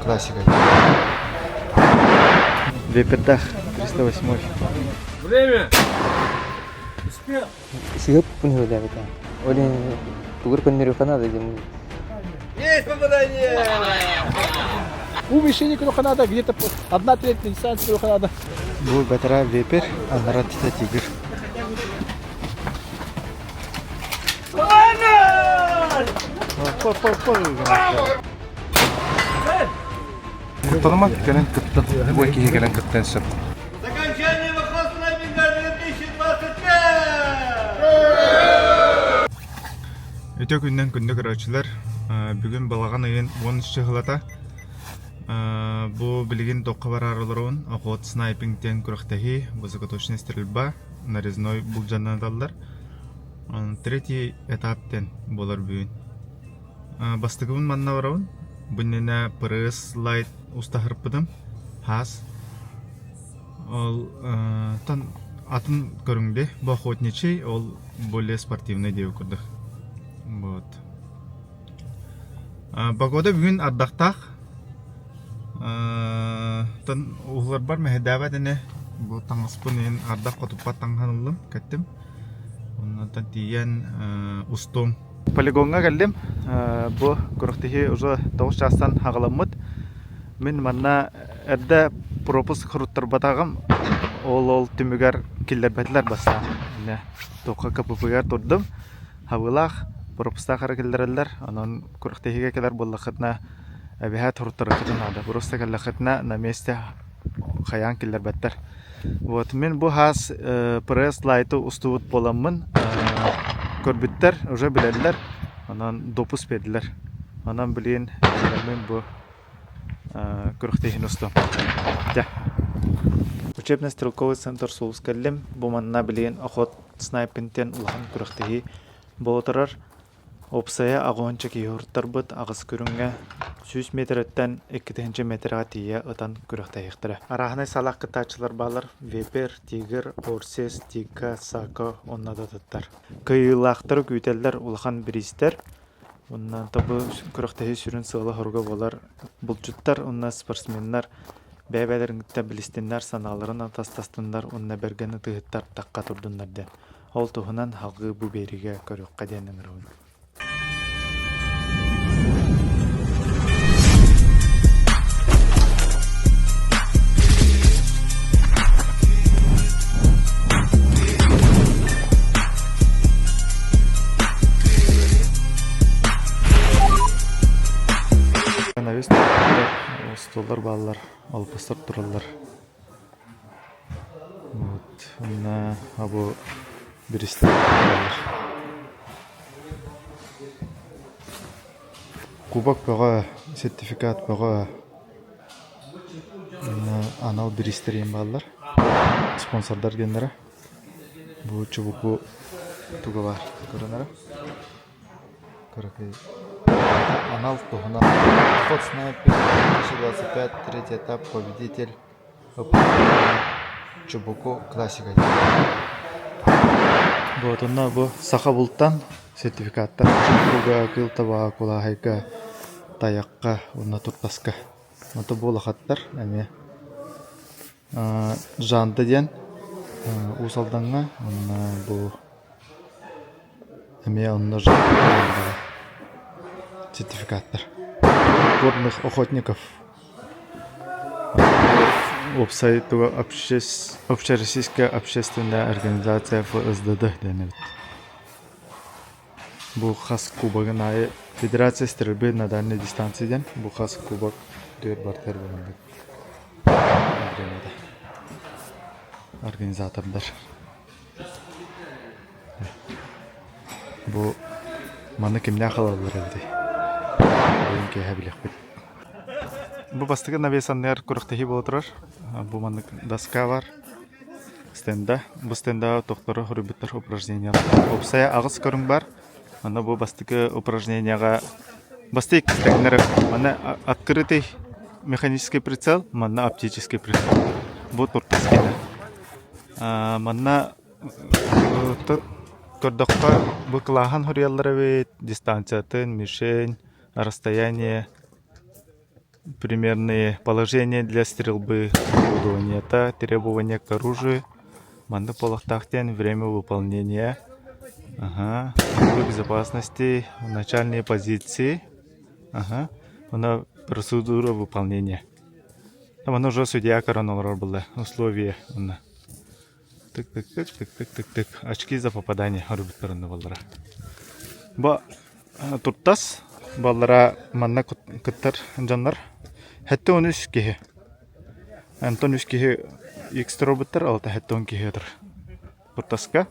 классика. Вепердах 308. Время! Успех! Сыһыппын үһүлээбитэ. Ол иһин тугур көннөрүөххэ наада диэн. Есть попадание! У мишени Канада где-то одна треть дистанции Канада. Бу бэтэрээ Вепер, анараа титэ Тигр. Куттаныма кэлэн кыттан, любой киһи кэлэн кыттан сөп. Окончание Вахоснайпинга 2025! Үтө күннэн күндү көрөөччүлэр, бүгүн балаҕан ыйын 13 чыһылата. Бу билигин тохха бараар олоробун. Охот снайпинг диэн күрэхтэһии, высокоточная стрельба, нарезной булдьаннаталлар. Третий этап диэн буолар бүгүн. Бастакыбын манна барабын. Бу иннинэ ПРС Лайт устаһарпытым. Хаас. Ол тан атын көрүҥдэ бу охотничий, ол более спортивный диэбит курдук. Вот. Погода бүгүн ардахтаах. Тан уһуларбар мэһэйдээбэт ини. Бу таҥаспын иһин ардах хотуппат таҥаһын ыллым, кэттим. Оннуттан тиийэн устуом. Полигоҥҥа кэллим. Бу күрэхтэһии уже тоҕус чаастан аҕаламмыт. Мин манна эрдэ пропуск суруттарбатаҕым. Ол-ол түмүгэр киллэрбэтилэр бастаан. Иннэ туохха КПП-гар турдум. Хабыылаах, пропустаах эрэ киллэрэллэр. Онон күрэхтэһиигэ кэлэр буоллаххытына эбэһээт суруттарыаххытын наада. Просто кэллэххитинэ на месте хайаан киллэрбэттэр. Вот мин бу хаас пресс-лайты устубут буоламмын көрбүттэр, уже билэллэр. Онон допуск биэрдилэр. Онон билигин мин бу күрэхтэһиини устуом. Дьэ. Учебно-стрелковый центр Сулус кэллим. Бу манна билигин охот снайпинтэн улахан күрэхтэһии буола турар. Уопсайа аҕыһынча киһи уруттарбыт аҕыс көрүҥҥэ 100 миэтэрэттэн 2000 миэтэрэҕэ тиийэ ытан күрэхтэһиэхтэрэ. Арааһынай саалаах кыттааччылар бааллар: Вепер, Тигр, Орсис, Тика, Сако уонна да атыттар. Кыайыылаахтары күүтэллэр улахан бириистэр. Уонна бу күрэхтэһии сүрүн сыала-соруга буолар булчуттар уонна спортсменнар бэйэ-бэйэлэрин кытта билистиннэр, санааларын атастастыннар уонна бэргэн ытыһыттар тахха турдуннар диэн. Ол туһунан салгыы бу биэриигэ көрүөххэ диэн ыҥырабын. Остуоллар бааллар, албастар тураллар. Вот уонна бу биристэр тураллар. Кубок бөҕө, сертификат бөҕө уонна анал бириистэр диэн бааллар. Спонсордар диэннэрэ. Бу чубуку туга баар көрөн эрэ. Кыракый анал туһунан Охот снайпер 2025 третий этап победитель Чубуку классика диэн. Вот онно бу саха бултан сертификаттар чубукуга, кыыл табаҕа, кулааһайга, тайахха уонна туртаска. Ото бу улахаттар эмиэ Жанта диэн Уус Алдаҥҥа уонна бу эмиэ онно сертификаттар. Горных охотников уопсай туга общероссийская общественная организация ФСДД диэн эбит. Бу хас кубогын аайы Федерация стрельбы на дальней дистанции диэн бу хас кубок түөр бартыгар буолан Организатордар. Бу маны кимнээх ылаллар эбитий? Бүгүн киэһэ билиэхпит. Бу бастакы навес анныгар күрэхтэһии буола турар. Бу маннык доска бар. Стенда. Бу стендаҕа тохторо хоруйбуттар упражнениялар. Уопсайа аҕыс көрүҥ бар. Манна бу бастакы упражненияҕа бастакы иккистэҥнэр манна открытый механический прицел, манна оптический прицел. Бу туртас киэнэ. Манна көрдөххө бу кылааһын хоруйаллар эбит, дистанциятын, мишень, расстояние. Примерные положения для стрельбы, оборудованиета, требования к оружию, маннык буолуохтаах диэн время выполнения, ага, меры безопасности, начальные позиции, ага, уонна процедура выполнения. Манна уже судья көрөн олорор буолла, условия уонна тык-тык-тык-тык-тык-тык очки за попадание оруйбуттар онно буоллара. Бу туртас баллара манна кыттар дьоннор 73 киһи. Онтон үс киһи икс туруорбуттар, алта 70 киһи отур туртаска.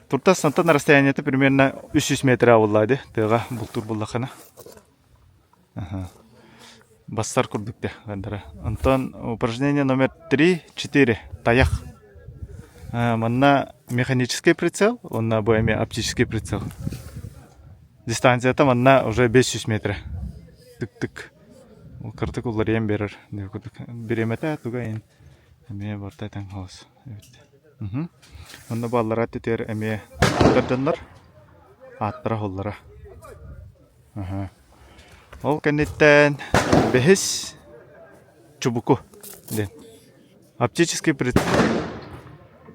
Туртас онтон расстояниета примерно 300 метр буолла ди тыаҕа бултуур буоллаххына. Бассар курдук да бардара. Онтон упражнение номер 3, 4 тайах. Манна механический прицел, уонна бу эмиэ оптический прицел. Дистанцията манна уже 500 метр. Тык-тык. Кырдык уларыйан биэрэр. Бириэмэтэ туга ин эмиэ барыта этэн хаалыс эбит. Онно бааллара түтүөр эмиэ дьоннор ааттара уһуллара. Ол кэнниттэн бэһис чубуку диэн. Оптический прицел.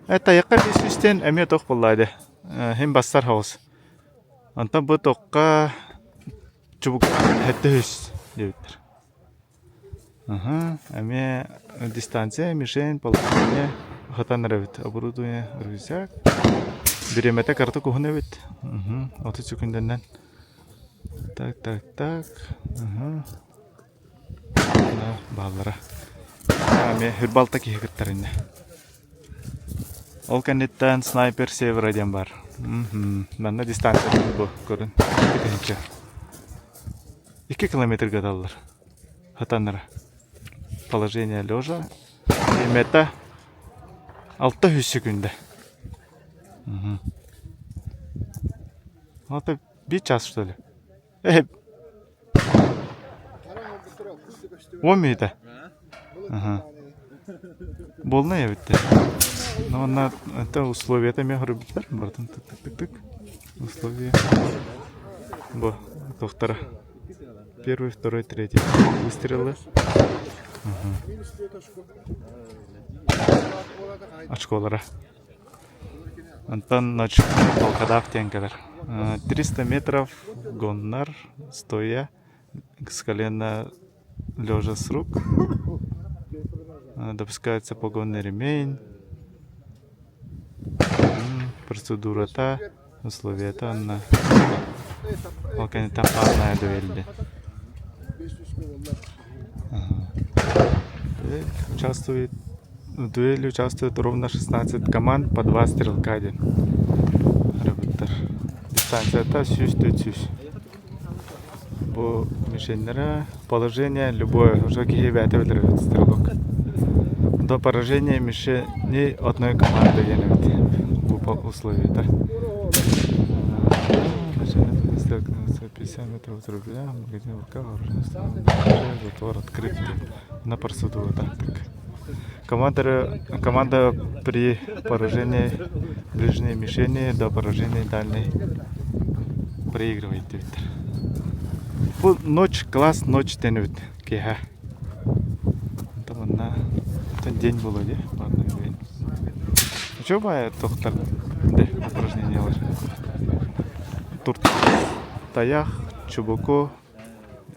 Тайахха биэс эмиэ туох буолла дии. Иһин бассар соҕус. Онтон бу туохха чубуку сэттэ үс диэбиттэр. Эмиэ дистанция, мишень, положение хатан эрэбит. Оборудование, рюкзак. Бириэмэтэ кыратык уһун эбит. 30 секундэннэн. Так, так, так. Бааллара. Эмиэ хүрбалта киһи кыттар иннэ. Ол кэнниттэн снайпер севера диэн баар. Манна дистанция бу көрүн. 2 километрга ыталлар. Хатаннара. Положение лежа. Бириэмэтэ 600 секунда. Это биир час что ли? 10 мүнүүтэ. Буолна эбиттэр. Ну, онно это условията эмиэ хоруйбуттар. Барытын тык-тык-тык. Условия. Бу туохтара. Первый, второй, третий. Выстрелы. Очколара. Онтон ночь Волкодав диэн кэлэр. 300 метров гоннар, стоя, с колена лежа с рук. Допускается погонный ремень. Процедурата, условията онно. Ол кэнниттэн парная дуэль Участвует в дуэли участвует ровно 16 команд по 2 стрелка диэн арабыттар. Дистанцията 100-400. Бу мишеннэрэ положение любое уже киһи бэйэтэ билэр стрелок. До поражения мишени одной команды диэн эбит бу условиета. 50 метров от рубля, магазин в руках, оружие затвор открыт на процедуру так. Команда, команда при поражении ближней мишени до поражения дальней проигрывает диэбиттэр. Бу ночь класс ночь диэн эбит киэһэ. Онтон манна день буолуо дии ладно день. Чего баайа туохтар упражнениялар. Турт тайах, чубуку,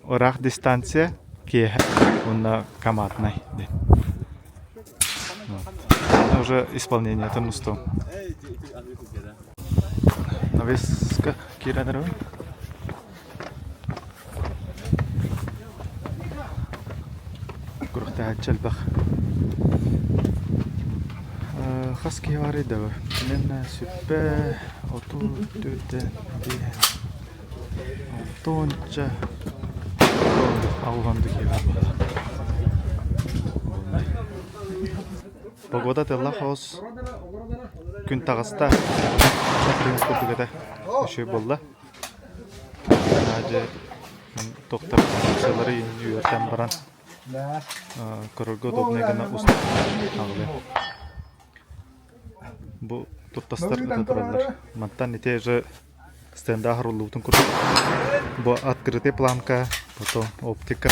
ыраах дистанция, киэһэ уонна команднай диэн. Вот. Уже исполнениетын устуом. Навеска киирэн эрэбин. Күрэхтэһээччи элбэх. Хас киһи баарый да Мен сүппэ 34 алтонча алҕанды киһи баар буолла. Погода тылла хаос күн таҕыста курдук этэ үчүгэй буолла. Дьэ туохтар сылары үөртэн баран көрөргө удобнай гына устан аҕалыам. Бу туртастар ыта тураллар. Мантан ити же стенда оһоруллубутун курдук. Бу открытый планка. Потом оптика,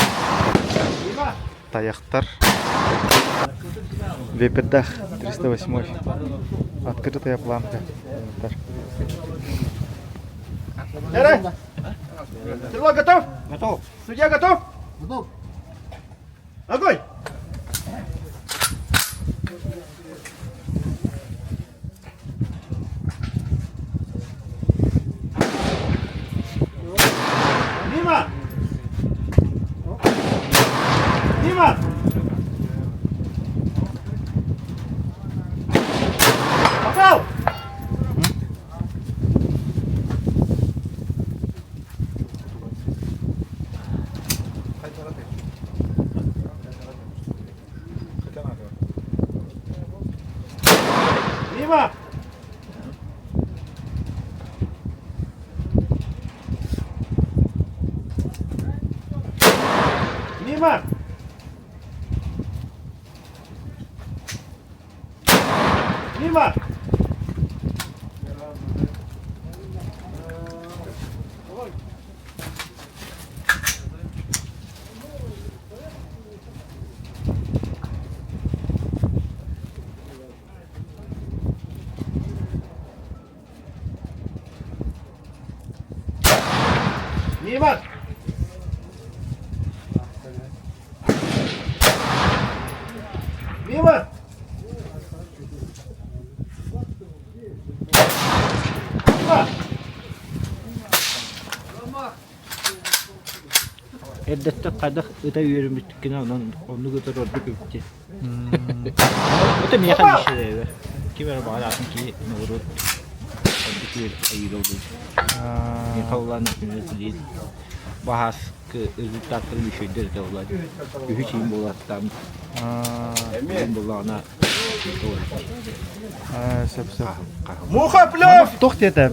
тайахтар. Вепердах 308. Открытая планка. Стрелок готов? Готов. Судья готов? Готов. Огонь! Мимо! Мимо! Попал! Мимо! Мимо! Мимо! Мимо! Мимо! Мимо! Эрдэттэн хайдах ыта үөрэммиткинэ онон оннук ытар ордук эбит. Это миэхэ мишелевер. Ким эрэ баҕар атын киһи наоборот ордук айыыга ылбыт. Миэхэ улаан например билиин баһааскы результаттарын үчүгэйдэр этэ улаан. Үһүс иин буолаттаан буоллаҕына Сөп сөп. Муха плев! Туох диэтэ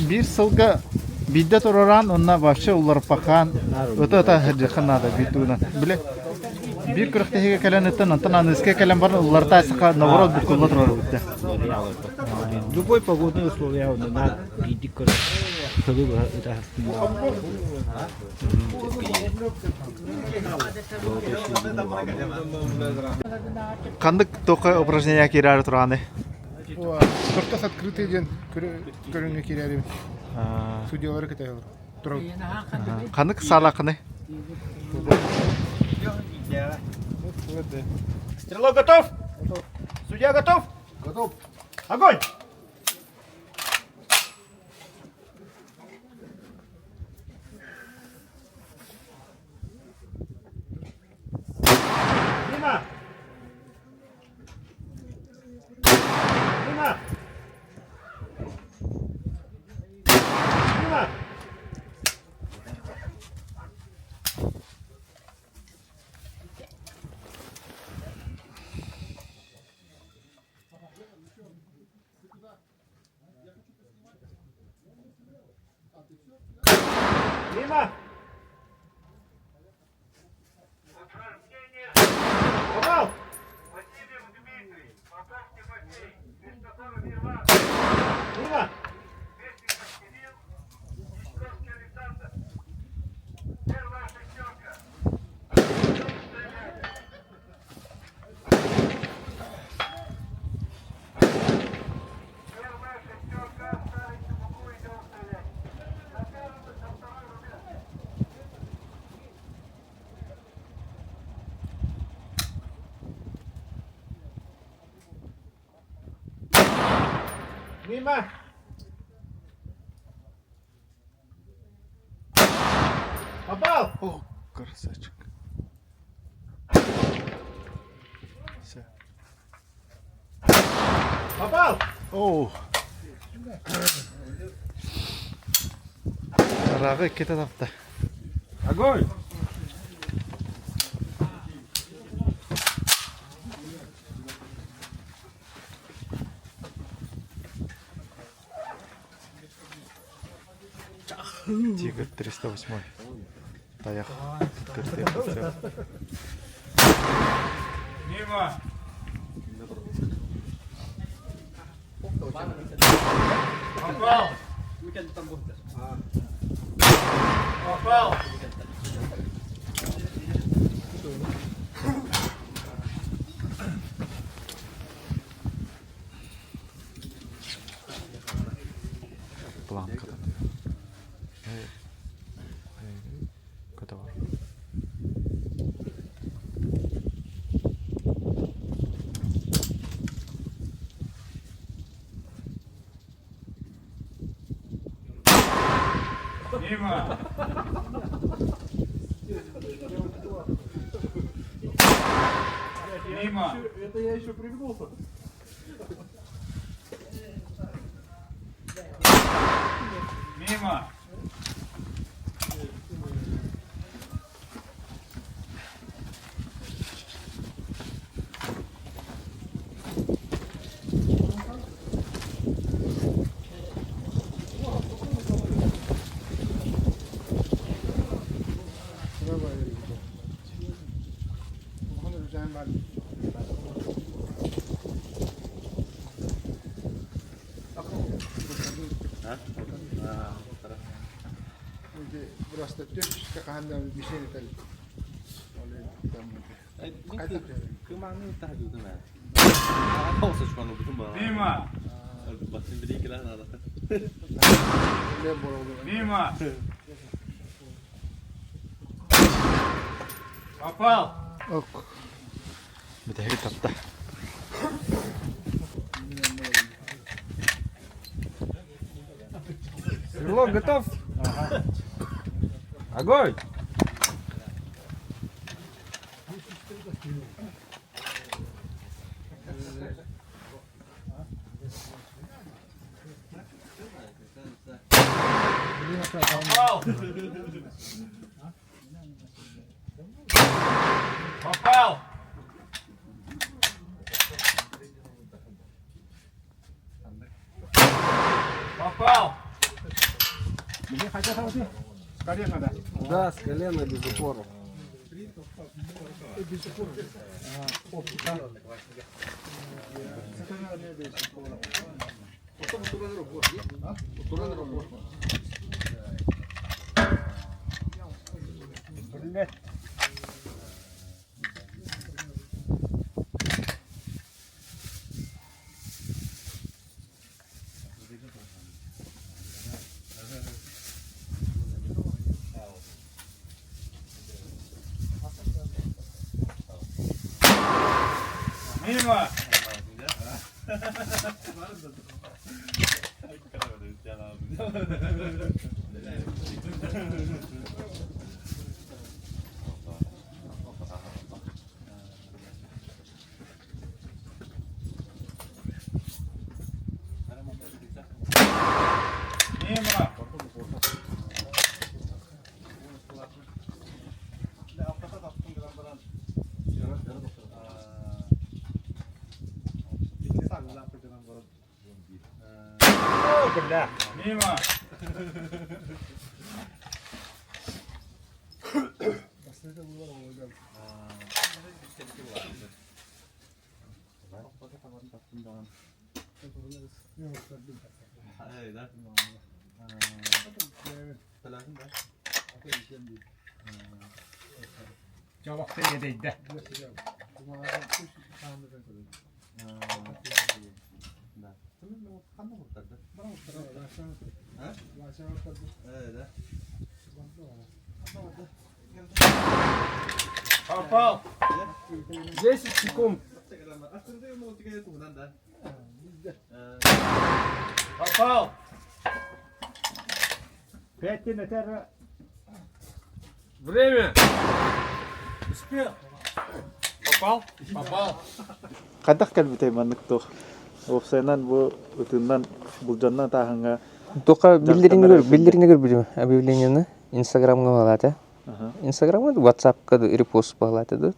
биир сылга биирдэ туруораан уонна вообще уларыппаккаан ыта-ыта сылдьыахха наада биир тугунан. Били биир күрэхтэһиигэ кэлэн ыттан онтон аныыска кэлэн баран уларыта саха наоборот буккулла турар эбит. Любой погодные условия надо биирдик көрөр сылы быһа ыта Ханнык туохха упражнение киирээри турааны? Тортос открытый диэн көрүҥҥэ киирээрибин. Судьялары кытайалар. Турабыт. Ханнык саалааххыный? Стрелок готов? Судья готов? Готов. Огонь! Мимо! Мимо! Мимо! Мимо! Попал! Мимо! Мимо! Попал! О, красавчик. Все. Попал! Оу. Арағы кете тапты. Огонь! Тигр 308. Тайах. Открытый прицел. Мимо! Попал! Попал! Мимо! Мимо! Это я еще пригнулся. Мимо! Мимо! Мимо! Попал! Бүтэһиги тапта. Стрелок готов? Огонь! Попал! Попал! Попал! Да, с колена без упора. Мимо! Мимо! Мимо! Попал! 10 секунд. Попал! Время. Успел! Попал? Попал! Хайдах кэлбитэй маннык туох? Уопсайынан бу ытыыннан булдьаннан тааһыҥҥа Туха дьарыктанар биллеринигер эбиппин биллеринигер билим объявлениены Инстаграмга балаата. Инстаграмга Ватсапка репост балаата да.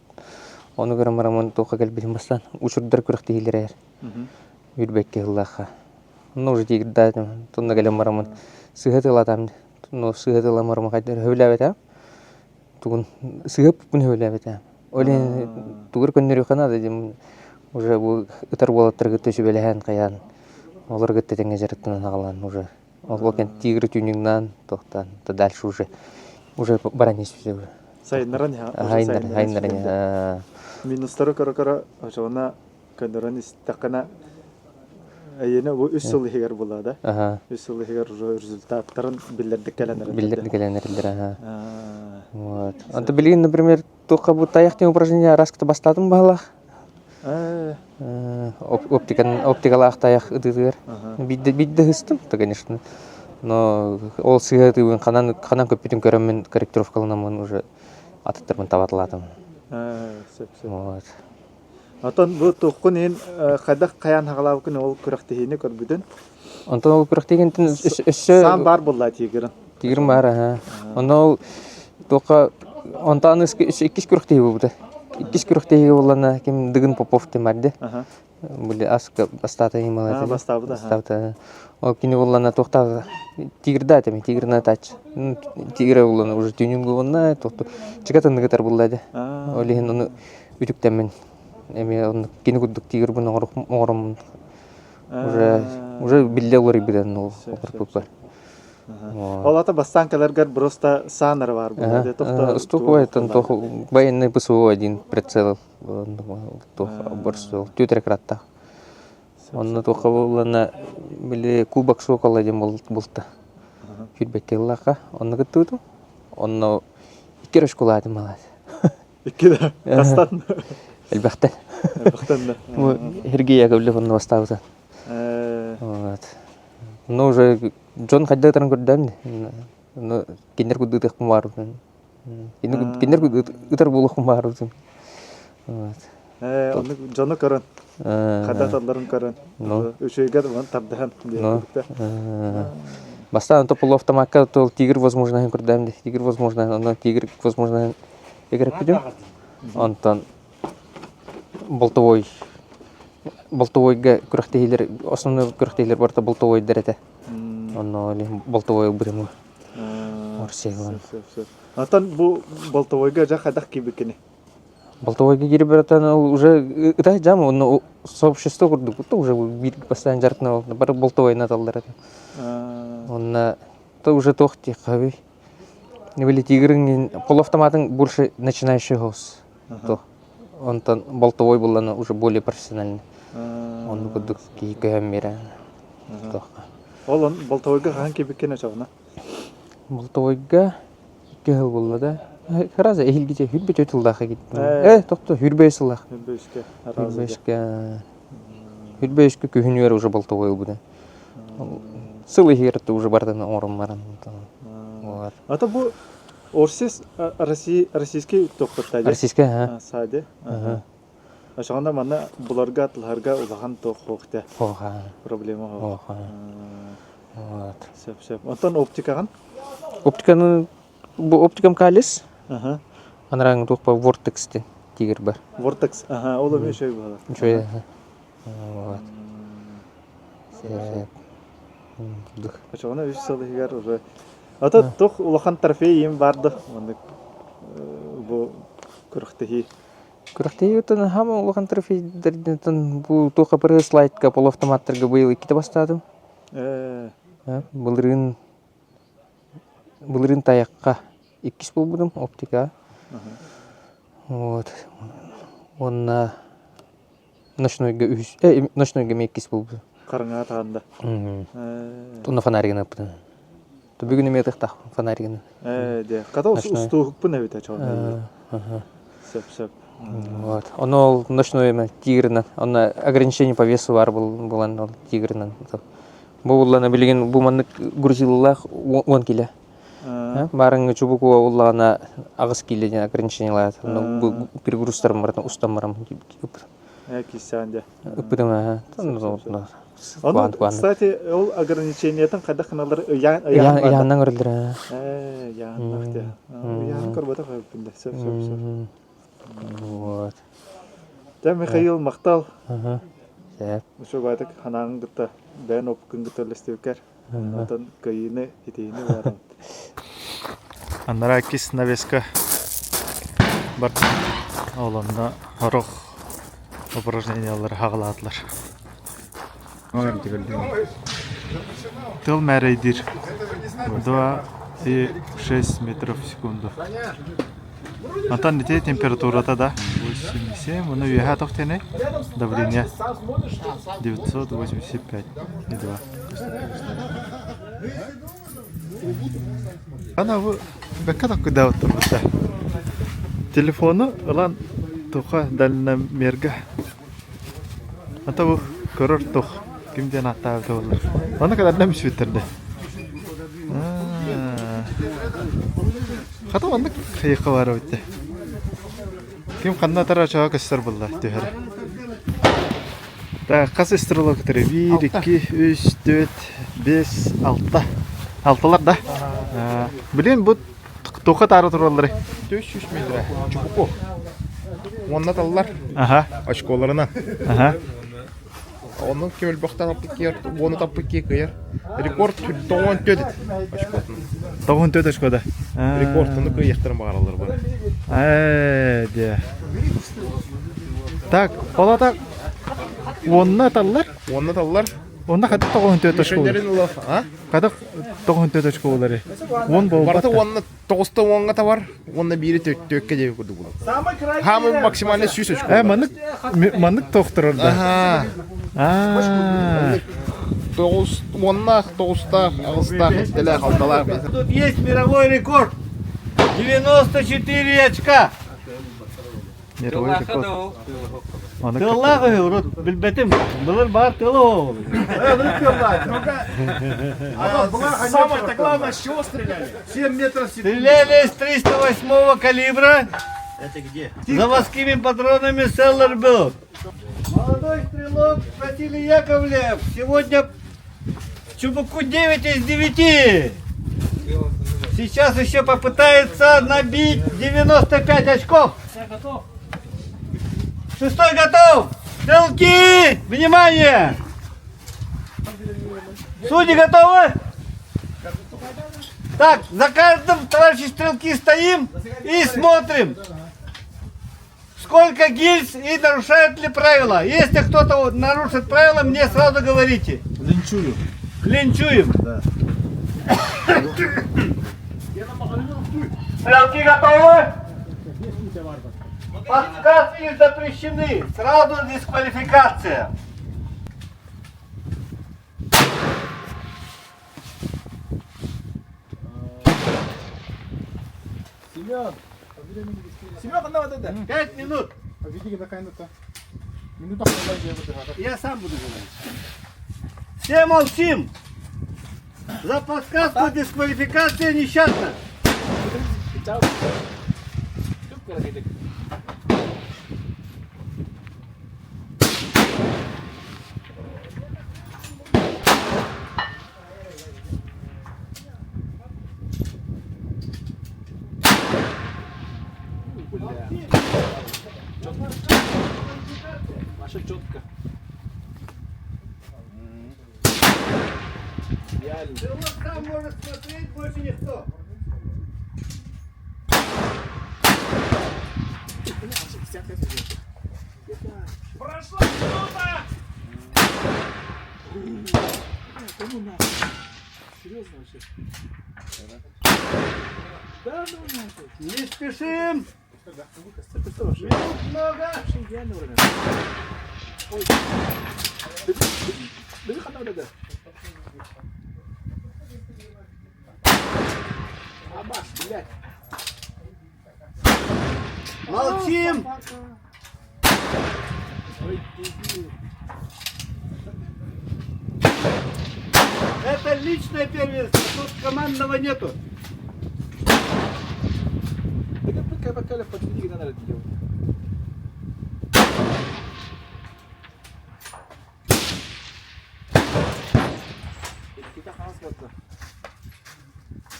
Ону көрөн бараммын туохха кэлбитин бастаан учурдар күрэхтэһиилэрэ үрбэккэ ыллаахха. Онно уже тигирдаатым тонна кэлэн бараммын сыыһа тылаатам но сыыһа тыламарым хайдах сөбүлээбэтэ тугун сыыһаппын сөбүлээбэтэ. Ол иһин тугу көннөрүөххэ наада диэн уже бу ытар уолаттары кытта сүбэлэһэн хайаан олор кытта тэҥҥэ дьарыктанан аҕалан уже ол кэн тигры тюнингнаан туохтаан то дальше уже уже баран испитэ уже. Сайыннаран иһэ, уже Сайыннаран сайыннаран сайыннаран испитэ. Минустары көрө-көрө очоҕуна көннөрөн истэххинэ эйиэнэ бу үс сыл иһигэр буолла да? Аха. Үс сыл иһигэр уже результаттарын биллэрдик кэлэн эрэллэр. Биллэрдик кэлэн эрэллэр, аха. Вот. Онто билигин, например, туохха бу тайах диэн упражнение араскыта бастаатым баһылаах. Оптикан оптикалаах тайах ытыытыгар. Биирдэ биирдэ ыһыстым, то, конечно. Но ол сыһыатыыбын ханан ханан көппүтүн көрөммүн корректировкаланаммын уже атыттарбын табаталаатым. Сөп сөп. Вот. Отон бу туоххун иһин хайдах хайаан хаҕалаабыккын ол күрэхтэһиини көрбүтүн? Онтон ол күрэхтэһиинтэн өссө Саам баар буолла тигрин. Тигрим баар аха. Онно ол туохха онтон иккис күрэхтэһии буолбута. Иккис күрэхтэһиигэ буоллана ким Дыгын Попов диэн бар дии. Были аска бастаата А, бастаабыта. Бастаабыта. Ол кини буоллана туохтаах тигрда этими тигрна тач. Тигре буоллана уже тюнинг буолна тохту чыга тынныгытар булла ди. Ол иһин ону үтүктэммин эмиэ оннук кини курдук тигрбин оҥороммун уже уже биллэ уларыйбытын ол оҥорбуппар. Ол ата бастаан кэлэргэр просто саанары бар буолла. Устук тох военный ПСО один прицел туох борсуол түөтэрэ кыраттаах. Онно туохха буоллана били кубок сокола диэн булта. Күүрбэккэ ыллахха онно кыттыбытым. Онно икки эрэ шоколадым малаас. Икки да хастан? Элбэхтэн. Элбэхтэн да. Сергей Яковлев онно бастаабыта. Вот. Ну уже дьон хайдах ытарын көрдөм. Ну кинилэр курдук баарбын. Кинилэр ытар буолуохпун баарбын. Вот. Оннук дьону көрөн, хайдах ыталларын көрөн, үчүгэйгэ тардаһан диэн Бастаан то полуавтомакка то тигр возможноһын көрдөм де. Тигр возможноһын, онно тигр возможноһын эгэрпитим. Онтон болтовой болтовойга күрэхтэһиилэр основной күрэхтэһиилэр барыта болтовойдар этэ. Онно болтовой ылбытым. Оттон бу болтовойга дьэ хайдах киирбиккиний? Болтовойга киирбэттэн ол уже ытай дьам онно сообщество курдук уже биир постоянно дьарыктана бары болтовойна аталлар этэ. Онно то уже туох диэххэ Били тигрин полуавтоматын больше начинающий голос. То онтон болтовой буллана уже более профессиональный. Онну курдук киһи көһөн биэрэ. Ол он болтовойга хаһан киирбиккин очоҕуна? Болтовойга икки сыл буолла да. Раза эһилгиче хүрбэ төрт сыллаахха киттим. Э, тохто хүрбэ сыллаах. Хүрбэ үскэ. Хүрбэ үскэ. Хүрбэ үскэ күһүнүгэр уже болтовой ылбыта. Сыл иһигэр уже бардын оҥорон баран. Ата бу Орсис российский тохтотта Российский, ага. Саде. Ошоҕуна манна буларга атыларга улахан туох Оха. проблема Оха. Вот. Сөп сөп. Онтон оптикаҕын? Оптиканы бу оптикам калис. Аха. Анарааҥы туох ба Vortex диэн тигр бар. Vortex. Аха, ол эмиэ үчүгэй буолар. Үчүгэй. Вот. Сөп. Очоҕуна үс сыл иһигэр уже Ата туох улахан трофей им бар да маннык бу күрэхтэһии. Күрэхтэһии оттон хаама улахан трофейдэрдэн бу туох апыры слайдка полуавтоматтарга быйыл иккитэ бастаатым. Былырыын былырыын тайахха иккис буолбутум оптика. Вот. Уонна ночнойга үһүс ночнойга эмиэ иккис буолбутум. Хараҥаҕа таһанда. Онно фонаригын ыппытым. Бүгүн эмиэ ытыктаах фонаригын. Ээ, хата устууһукпун эбитэ чоҕун. Сөп сөп. Вот. Ону ол ночной эме тигрынан, онно ограничение по весу бар булан ол тигрынан. Бу буллана билигин бу маннык грузилалаах 10 кило. Барыҥҥа чубукуга уллаҕына аҕыс киилэ диэн ограничениелаат. Бу перегрузтарым барытын устан барам. Кисään дьэ. Ыппытым аа. Ону, кстати, ол ограничениетын хайдах гыналар ыйаан ыйааннан көрөллөр аа. Ээ, ыйааннах дьэ. Ыйаан көрбөтөх эбиппин да. Сөп, сөп, сөп. Вот. Дьэ, Михаил, махтал. Сөп. Үчүгэйдик ханаан кытта бэйэн опыккын кытта үллэстибиккэр. Онтон кыайыыны, итиини баарым. Анараа иккис навеска бар ол онно сорох упражнениялары хаҕалаатылар. Тыл мээрэйдиир 2,6 метров в секунду. Онтон ити температурата да 87, уну үөһэ туох диэний? Давление 985,2. Ана бу бэккэ таккыдаабыттар бутта. Телефону ылан туха дальномерга. Ата бу көрөр тух ким диэн ааттаабыта буоллар. Аны кадарда мүсүбүттэр да. Хата маннык хайыахха баар эбит дии. Ким ханна атара чаҕа көстөр булла түһэр. Так, хас стрелок ытыры? Биир, икки, үс, түөрт, биэс, алта. Алталар да? Блин, бу туохха таара тураллары? 400 метрэ. Чубуку. Уонна таллар. Аха. Очколарынан. Аха. Онон ким өлбөхтөн таппыт киэр, уону таппыт киэр кыйар. Рекорд 94 очкотун. 94 очкода. Рекордтуну кыйыахтарын баҕараллар бары. Ээ, дьэ. Так, ол ата уонна таллар? Уонна таллар. Онно хата 94 очко Мишеннерин ыла, а? Хата 94 очко болары. Уон болбат. Барыта уонна тоҕуста уоҥҥа табар, уонна биири түөккэ диэби курдук булар. Хаамы максимально сүүс очко. Э, маннык маннык тохторор да. Аа. Тоҕус уоннаах, тоҕустаах, аҕыстаах, сэттэлээх, алталаах. Тут есть мировой рекорд. 94 очка. Мировой рекорд. Тыаллаах үһү урут билбэтим. Былыр баар тыала оҕолор. Самое главное, с чего стреляли? 7 метров в секунду. Стреляли с 308 калибра. Это где? Заводскими патронами Селлер был. Молодой стрелок Василий Яковлев сегодня в Чубуку 9 из 9. Сейчас еще попытается набить 95 очков. Шестой готов! Стрелки! Внимание! Судьи готовы? Так, за каждым, товарищи стрелки, стоим и смотрим, сколько гильз и нарушают ли правила. Если кто-то нарушит правила, мне сразу говорите. Линчую. Линчуем. Да. Стрелки готовы? Подсказки запрещены. Сразу дисквалификация. Семен. Семен, ханна вот это. 5 минут. Минута Я сам буду говорить. Все молчим. За подсказку дисквалификация несчастна. Маша четко. Идеально. Стрелок сам может смотреть, больше никто. Прошла минута! Серьезно вообще? Да ну нахуй. Не спешим! Это что вообще? Минут много! Вообще идеально время. Ой. Бери ханна вот это. Абаш, блядь. Молчим! Ой, дебил. Это личное первенство, тут командного нету. Да как пока пока подвини, когда надо делать.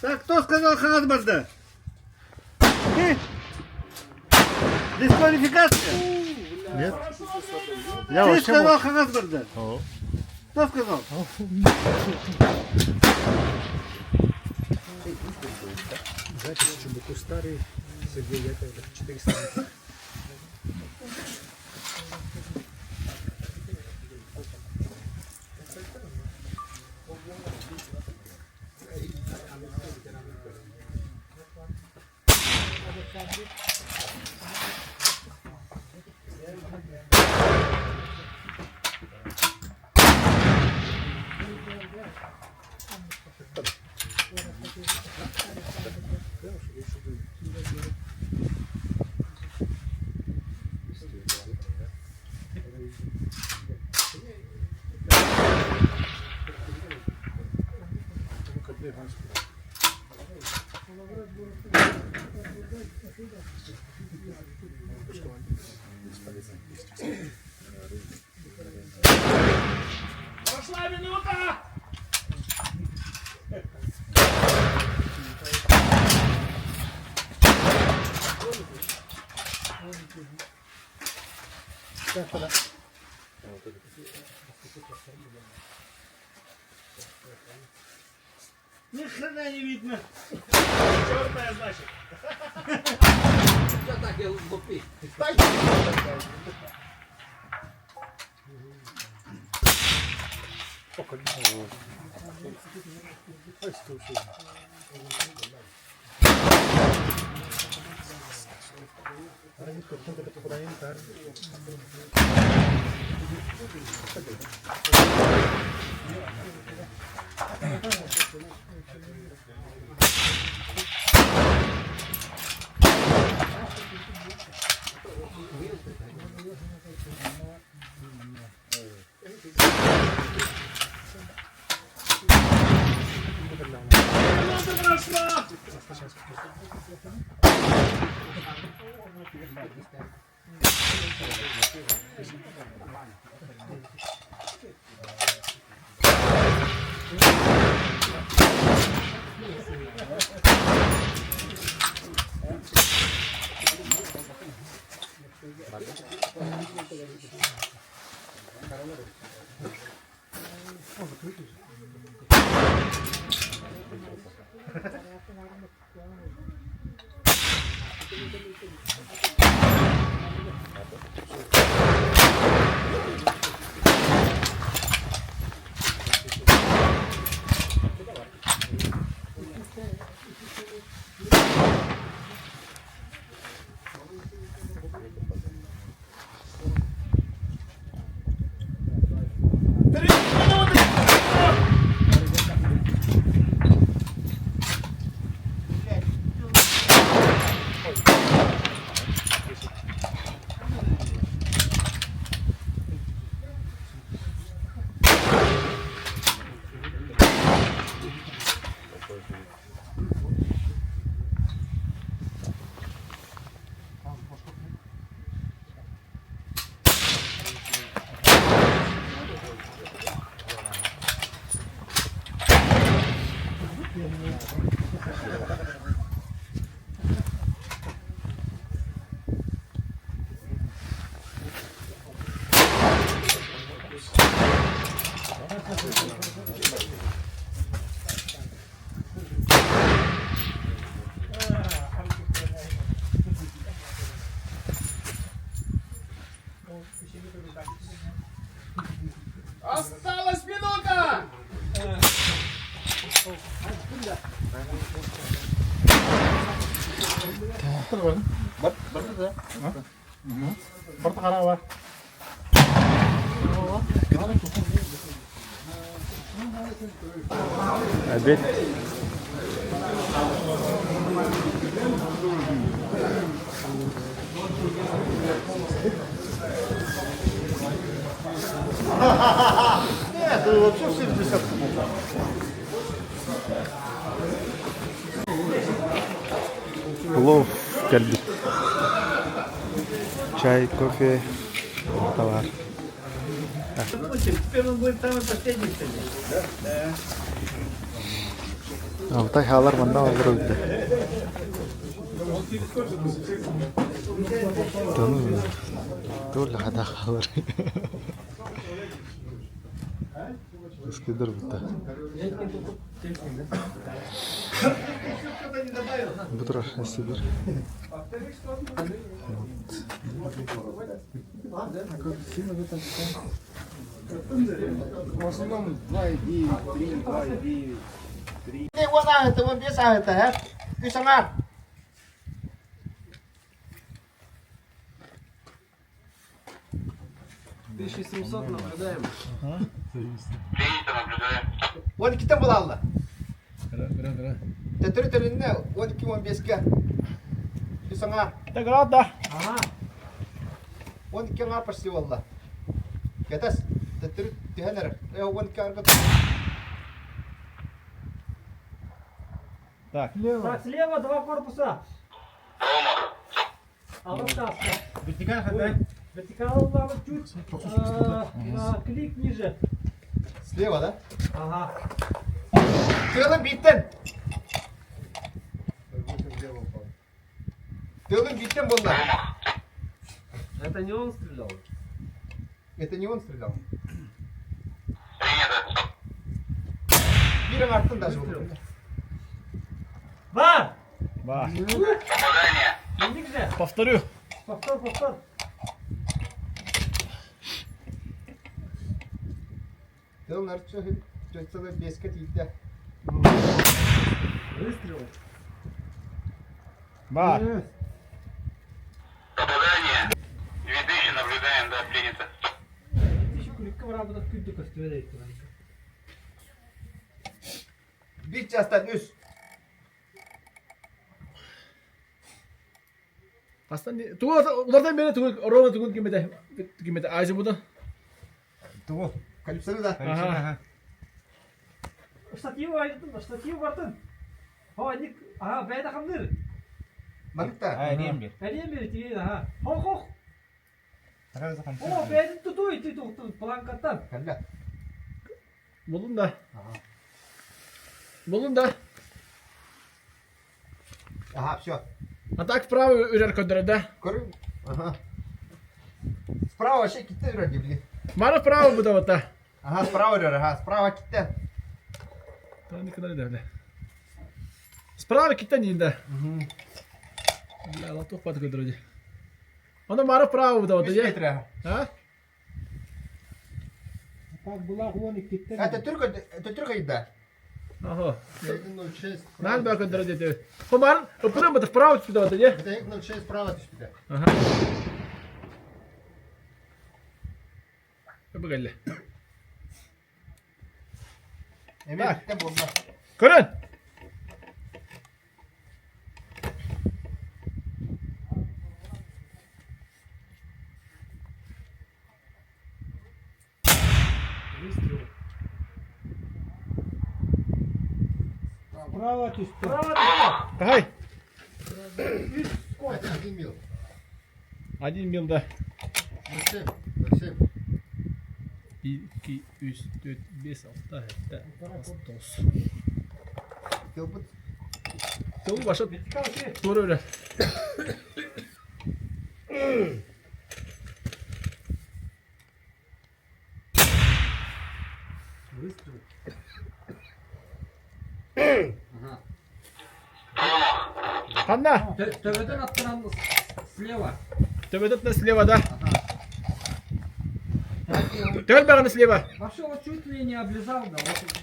Так, кто сказал Хазбарда? Ты? Дисквалификация? Нет. Я Ты вообще сказал Хазбарда? Кто сказал? Запись Чубуку старый, Сергей Яковлев, 400 метров. Прошла минута! Ни хрена не видно. Черная, значит. Минута прошла! Три минуты! Осталась минута! Обед. Нет, это вообще все в десятку было. Плов кэлбит. Чай, кофе, товар. Теперь он будет самый последний стрелять. Да? Алтай хаалар манна олорор да. Тула хата хаалар. Скидер бута. Бутра сидер. В основном 2,9, 3, 2,9. Он иккитэ булалла. Төттөрү төнүннэ 12-15-ке. Үс аҥаар. Награда! 12 аҥаар почти буолла. Кэтэс. Төттөрү түһэн эрэр. Э, 12 аҥаарга Так, слева два корпуса. Вертикал чуть клик ниже. Слева, да? Ага. Тыалын бииттэн. Тыалын бииттэн буолла. Это не он стрелял? Это не он стрелял. Биир артын даже был. Ба! Ба. Попадание! Повторю. Повтор, повтор. Тыл нарчы чөтсөлө беске тиийдэ. Выстрел. Ба. Попадание. 2000 наблюдаем, да, принято. Еще куликка барабыта күндү көстүбэ дейт. Бир частан үс. Астан тугу улардан бери тугу ровно тугун кимете кимете азия буда. Тугу. Калипсаны да. Ага. Штатив айдын, штатив бартын. Хо, ник, ага, бәйдә хамныр. Маныкта. Әриен бери тиген, ага. Хо, хо. О, бәйдә тутуй, ты тут планкаттан. Калла. Булдум да. Булдум да. Ага, все. А так вправо үрэр көдөрө да. Көрүм. Ага. Справа вообще китте вроде, блин. Мара вправо буда вот та. Ага, справа үрэр, ага, справа китте. Та никогда не бля. Справа киттен да. Бля, латух пат көдөрө. Аны мара вправо буда вот Үс я. метр, ага. А? Это түрк, это түрк айда. Ага. 1.06. Нан ба көдөрө деди. Хомар, опырым буда вправо буда вот я. Это 1.06 справа түспүтэ. Ага. Бүгелле. Эми китте болла. Көрөн. Справа түстү. Давай. Один мил. Один мил да. 07, 07. 1, 2, 3, 4, 5, 6, 7, 8, 9. Тылбыт. Тыл башы тура үрэ. Ханна, Төбөдөн аттынан слева. төбөтөтнө слева да. Төбөл баганы слева. Вообще он чуть ли не облизал, да. Вот.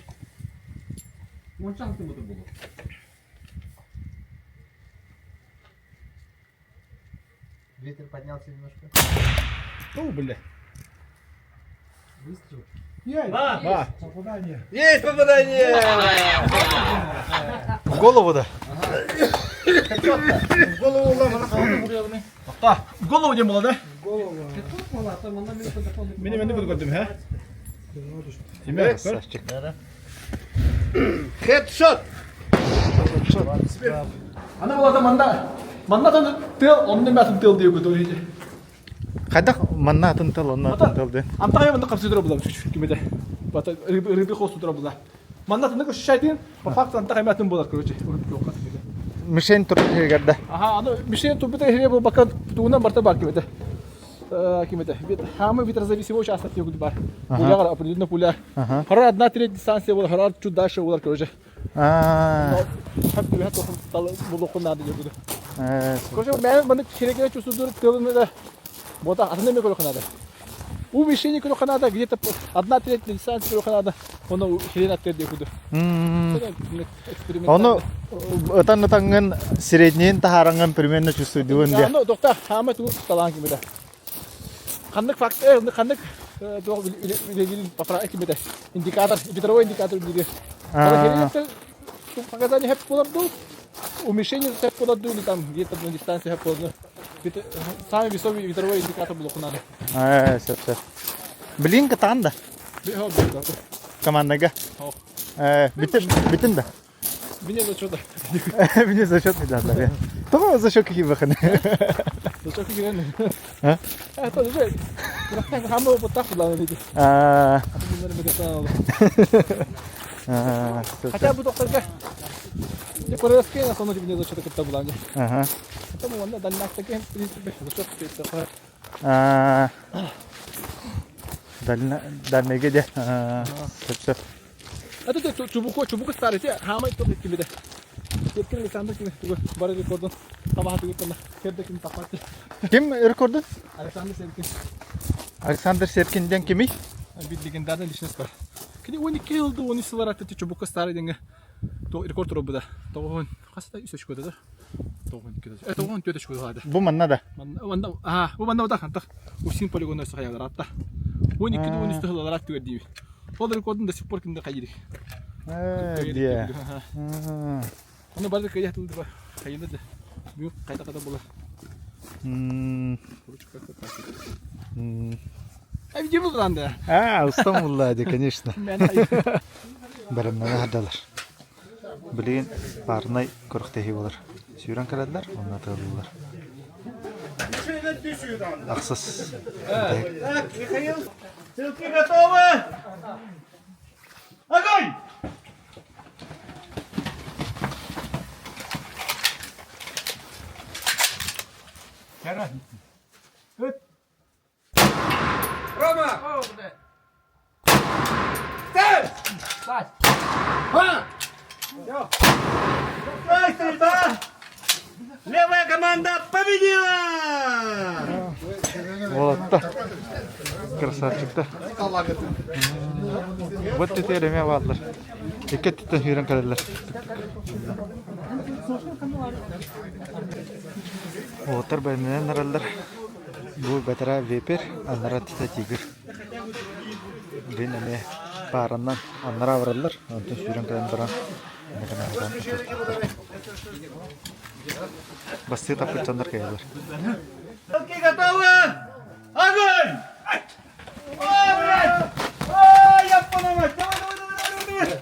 Он чанты это было. Ветер поднялся немножко. О, бля. Ба! Ба. Есть попадание! В голову да. В голову ломано. Та, в голову не было, да? Ты тут была, там она мне телефон. Мени мени буду көрдүм, ха? Эме, көр. Красавчик. Хедшот! Ана была да манда. Манна тын тыл, онны мәтин тыл дип көтөр. Хайдах манна атын тыл, онна атын тыл де. Амтага манна капсы тура була, кимеде. Бата рыбы хосту тура була. Манна тын көшәйтин, по факту антага мәтин булар, короче. Мишень тур да. Аха, аны мишень тупит хере бу бака тугунан барта бар кимеде. Кимеде. Бит хамы ветрозависимый участок югут бар. Пуля определенно пуля. Ага. Хара одна треть дистанция була, хара чуть дальше була, короче. А. Хап түбә тохым талы булуку надо югут. Э, Короче, мен маны херекене чувствую тылыны да. Вот атын эме көрөх надо. У мишени көрөх надо, где-то одна треть дистанция көрөх надо. Оны херен аттер деп күдү. м. Эксперимент. Ону ытан ытаңын среднейин тахараңын примерно чувствуйдуун де. Аны докта хама ту талан кимеде. Ханнык факт, э, ханнык туох билегин папра кимеде. Индикатор, ветровой индикатор билеги. А. Показания хеп болар ду. У мишени хеп болар ду, или там где-то на дистанции хеп болар. Самый весомый ветровой индикатор был надо. Э, все, все. Блин, катан да. Командага. Ох. Э, бүтүн, бүтүн да. Мне за что-то. Мне зачет не дали. Тоҕо зачок киһибэхин? Зачок киһибэн. А? Это уже хамы опыттах булан диди. А. Хотя бы докторга. Королевские на сону тебе зачок кытта булан. Ага. Там онда дальнак таки, в принципе, зачок кытта. А. Дальна дальныйга де. Сөп сөп. Это чубуку чубуку старый те хамай то кимиде. Тепкин Александр кими тугу бары рекордун табаха тугу кылла. Керде ким таппат. Ким рекордун? Александр Серкин. Александр Серкин диэн кимий? Бир легендарный личность бар. Кини 12 жылды 13 сылар атты чубуку старый денге рекорд турбуда. Тоғын хаста үс очко да. Тоғын 2 тоғын 4 очко да. Бу манна да. Манна а бу манна да хантах. Усин полигонна сахаялар атта. 12 13 сылар атты дейби. Ол рекордун до сих пор кимде кайдырик. Дие. Оны барды кайда тылды бар. Кайда да. Бу кайда кайда була. Короче, как-то так. А видео булганда. А, устам булла конечно. Бәрәмнәне хадалар. Билигин парнай күрэхтэһии буолар. Сүүрэн кэлэллэр уонна тыаллыыллар. Ахсыс Так, Михаил, стрелки готовы? Огонь! Рома! Цель! А! Стой, стрельба! Левая команда победила! Уолатта. Красавчиктар. Вот теперь эмиэ бааллар. Икки өттүттэн сүүрэн кэлэллэр. Уолаттар бэлэмнэнэн эрэллэр. Бу бэтэрээ вепер, анараа титэ тигр. Бин эмиэ пааранан анараа бараллар, онтон сүүрэн кэлэн баран Бастыы таппыт дьоннор кыайаллар. Стрелки готовы! Огонь! О, блядь! О, я понимаю! Давай, давай, давай, давай, давай!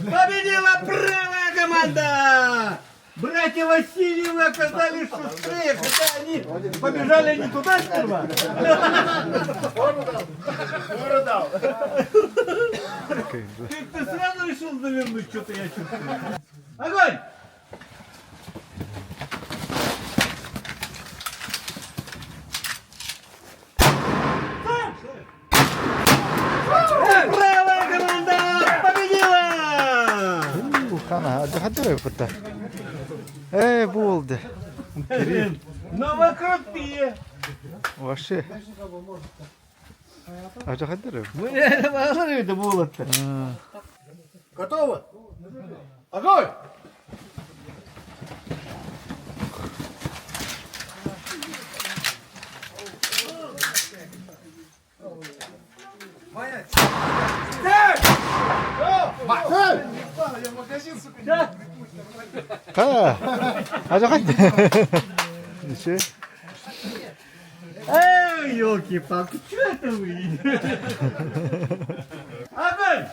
Победила правая команда! Братья Васильевы оказались шустрее, хотя они побежали не туда сперва. Ты, ты сразу решил завернуть, что-то я чувствую. Огонь! Правая команда победила! Хана, хаддара фута. Э, болды. Но вы крутые! Вообще. А что хаддара? Это было-то. Готово? Огонь! Ха. А что Еще. Эй, елки-палки, что это вы? Огонь!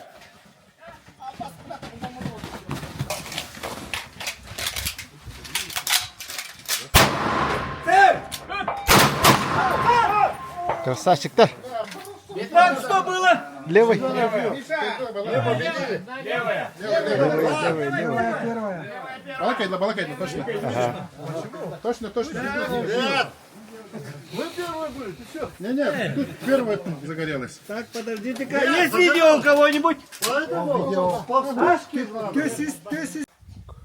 Цель! Красавчик-то. Так, что было? Левый. Левый, левый, левый. Балакайда, балакайда, точно. Ага. Точно, точно. Нет! Вы первые были, ты что? Не-не, тут первая загорелась. Так, подождите-ка. Есть видео у кого-нибудь?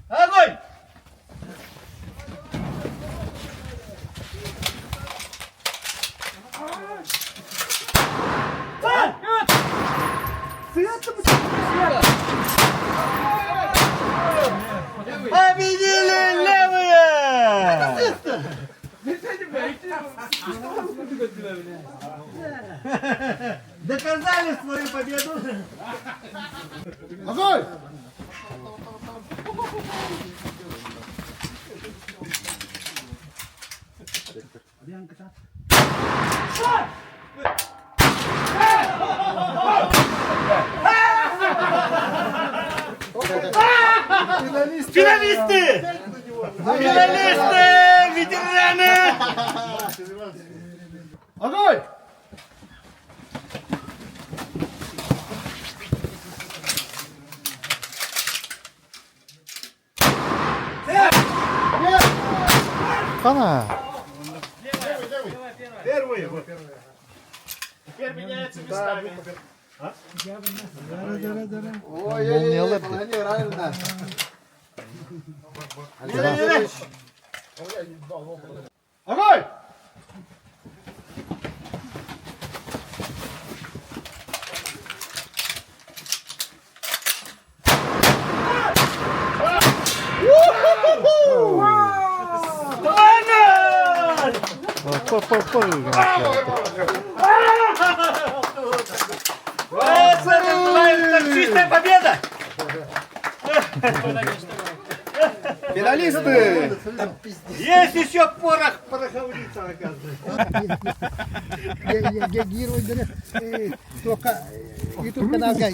Огонь! Победили левые! Доказали свою победу! Огонь! Финалисты! Финалисты! Ветераны! Огонь! Хана! Первые. Теперь меняются местами. Молниялар дии. Огонь! Па-па-па. Это называется чистая победа! Финалисты! Есть еще порох пороховница, оказывается. YouTube каналга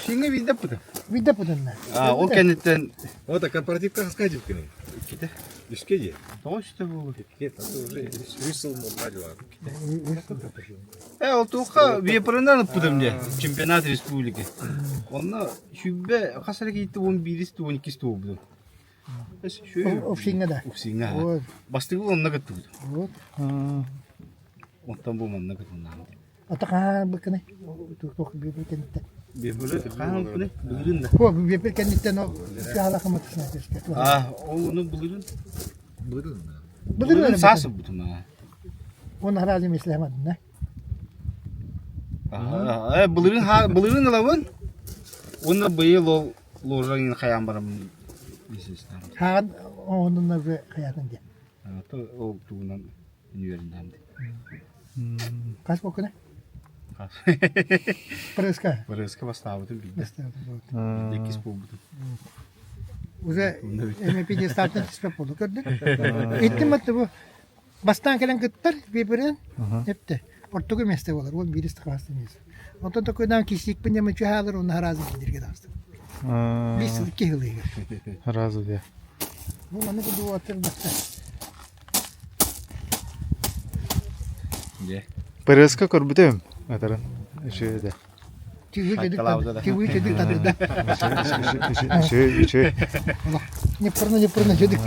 Шинге виде путын. Виде путын. А, ол кэнниттэн Вот, а корпоративка хаска дивкини. Ките. Үске де. Тоҕус үстэ буолу. Кет, а то уже высыл мурдадила. Э, ол туохха вепрынан ыппытым дьэ, чемпионат республики. Онно сүүрбэ хас эрэ киһиттэ уон биирис уон иккис туолбутум. Общиҥҥа да. Общиҥҥа. Бастакы онно кыттыбытым. Вот. Онтон бу манна кытыннаам. Ата хаһан быккыны? Туох биэпир кэнниттэн. Биэпир хаһан быккыны? Былырыын да. Хо, биэпир кэнниттэн ол саала хаматысына түскэ. А, ол ону былырыын. Былырыын. Былырыын саас ылбытым аа. Он харазы мислемадын да. Э, былырыын былырыын ылабын. Уонна быйыл ол ложа хайаан бараммын Хаан оонунна уже хаятын диэн. Ол тугунан үөрэннэм Хас бокуна? Прыска. Прыска бастаабытым билде. Иккис буолбутум. Уже МПД стартан түспэт буолду көрдүк. Иттим атты бу бастаан кэлэн кыттар бибирин эпте. Ортогу месте болар. Ол биир стахасты месте. Онтон такойдан кисикпин дем чухалар оны харазы кидирге тахсты. Биир сыл икки сыл Разу де. Бу маны куду аттыр баста. ПРС-ка көрбүтүм. Атарын. Үчүгэй да. Тивы чедик тадырда. Үчүгэй, үчүгэй. Неппырна неппырна чедик.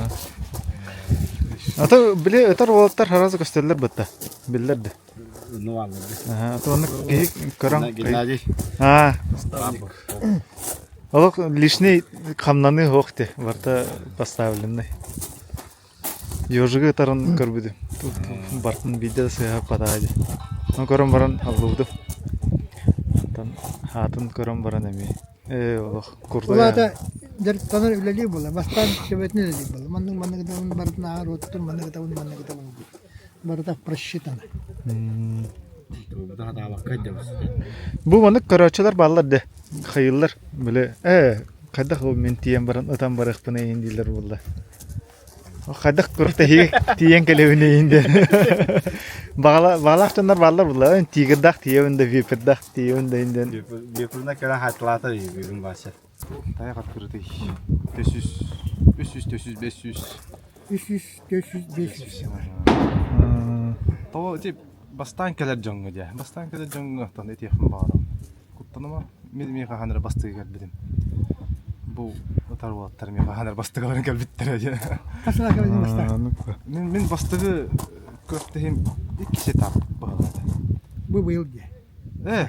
А то били өтөр уолаттар харазы көстөллөр бытта. Биллер да. Ну ладно. А то оннук киһи көрөн. Геннадий. А. Олох лишний хамнаны суох ти. Барта поставленный. Ёжыгы ытарын көрбүтүм. Бартын биирдэ да сыыһа хатаа дии. Ону көрөн баран аллыбытым. Онтон аатын көрөн баран эмиэ ээ олох курдук Ол аата дьарыктанар үлэлиир буолла. Бастаан төбөтүн үлэлиир буолла. Маннык маннык ытабын барытын ааҕар уоттун, маннык ытабын, маннык ытабын диир. Барыта просчитано. Бу маннык көрөөччүлэр бааллар дэ. Хайыыллар. Били ээ хайдах ол мин тиийэн баран ытан барыахпын эйин дииллэр буолла. Хайдах күрэхтэһиигэ тиийэн кэлэбин эйин диэн. Баҕалаах дьоннор бааллар буолла. Тигрдаах тиийэбин да, випердаах тиийэбин да диэн. Виперна кэлэн хатылаата бүгүн Вася. Тайах открытый. 400, 300, 400, 500. 300, 400, 500. Того тип бастаан кэлэр дьоҥҥо дии. Бастаан кэлэр дьоҥҥо тон этиэхпин баҕарам. Куттаныма. Мин миэхэ хаһан эрэ бастыгы кэлбитим. Бу ытар уолаттар миэхэ хаһан эрэ бастыгыларын кэлбиттэрэ диэн. Хасыла кэлбитин бастаан. Мин мин бастыгы күрэхтэһиим иккис этап быһалаата. Бу быйыл дии. Э,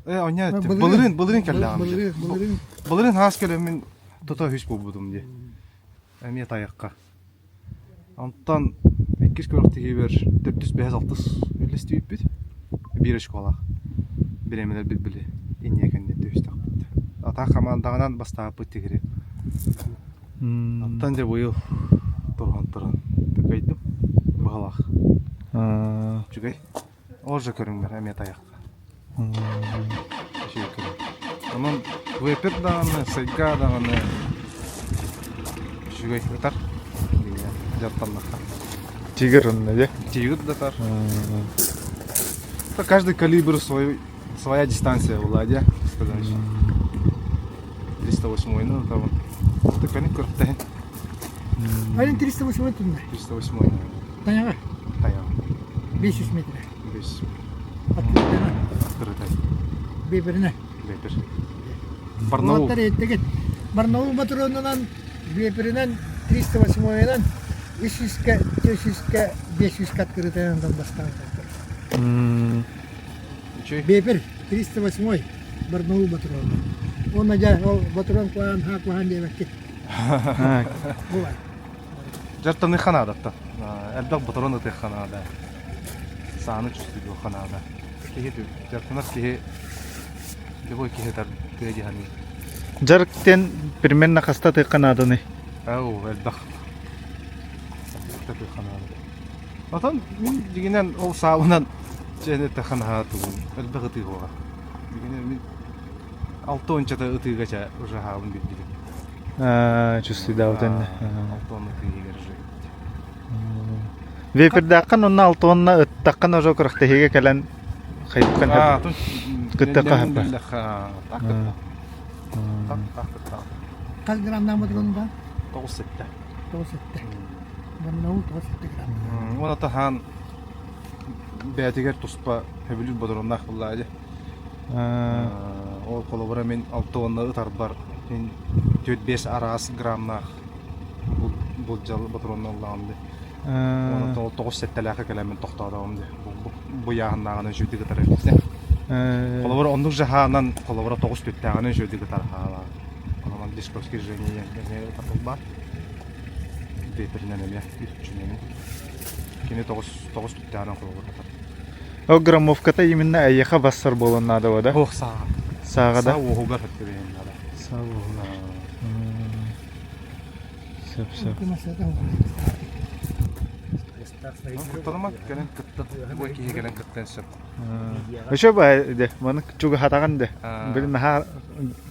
э, оня былырыын былырыын кэллэҕим. Былырыын, былырыын. Былырыын хаас кэлэммин тото үһүс буолбутум дии. Эмиэ тайахха. Онтон иккис күрэхтэһиибэр төрдүс, бэһис, алтыс үллэстибиппит. Биир очколаах. Бириэмэлэрбит били инньэ кэннэ түһүстэхпит. Атаах хамаандаҕынан бастаабыппыт тигири. Оттон дьэ быйыл туран туран такайдым. Быһалаах. Үчүгэй. Ол же көрүҥнэр эмиэ тайахха. Үчүгэй көрүҥ. Онон вепер даҕаны, сайга даҕаны үчүгэй ытар. Дьарыктаннахха. Тигр онно дьэ. Тигр да ытар. Каждый калибр свой, своя дистанция была, дьэ, сказать. 308 ну там. Тыканы көртәһин. Айын 308 тунна. 308. Таяҕа. Таяҕа. 500 метр. 500. Открытана. Открытай. Бэбэринэ. Бэбэр. Барнаул. Уолаттар эттэгит. Барнаул батронунан Вепринэн 308-нан 300-ка, 400-ка, 500-ка открытайынан бастаан Вепрь 308 Барнаул батрон. Уонна дьэ ол батрон куһаан хаа куһаан диэбэккит. Булар. Дьартаныхха наадатта. Элбэх батрон ытыахха наада. Сааны чувствуйдуохха наада. Киһи дьартанар киһи любой киһи ытар тыа дьаһаныы. Дьарык диэн примерно хаста тыахха нааданый? Оо, элбэх. Элбэх тыахха наада. Отон мин дьиҥинэн ол саабынан дьиэн эттэххэ наһаа тугун элбэх ытыы буола. Дьиҥинэн мин алта уончата ытыыга чэ уже хаабын билбитим. Чувствуйдаабыт иннэ. Алта уон ытыыгар уже. Вепрдааххын уонна алта уонна ыттаххын уже күрэхтэһиигэ кэлэн хайдыххын кыттыахха сөп. Хас граммнаах ботурон баар? 9-7. 9-7. Барнаул 9-7 грамм. Уонна таһаан бэйэтигэр туспа хөбүлүүр бодороннаах буллаа дии. Ол холобура мин алта уонна ытарбар мин 4-5 араас граммнаах булдьал ботуруонна ыллаҕым дии. Онон ол тоҕус сэттэлээххэ кэлэммин тохтоотоҕум дии. Бу ыйааһыннааҕынан үчүгэйдик ытар эбит. Холобура оннук жаһаанан холобура тоҕус түттээҕинэн үчүгэйдик ытар хаалаа. Онон Дишковский Женя эмиэ ытар баар. Вепринэн эмиэ үчүнэн. Кини тоҕус тоҕус түттээҕинэн холобур ытар. Ол граммовката именно эйиэхэ бассар буолан наада да? Ох, сааҕа. Сааҕа да? Саа уоһугар хөттөбөйөн наада. Саа уоһугар. Сөп, сөп. Куттанымат кэлэн кытта. Бу киһи кэлэн кыттан сөп. Еще бай де, маны чугаһатаҕын де. Били наһаа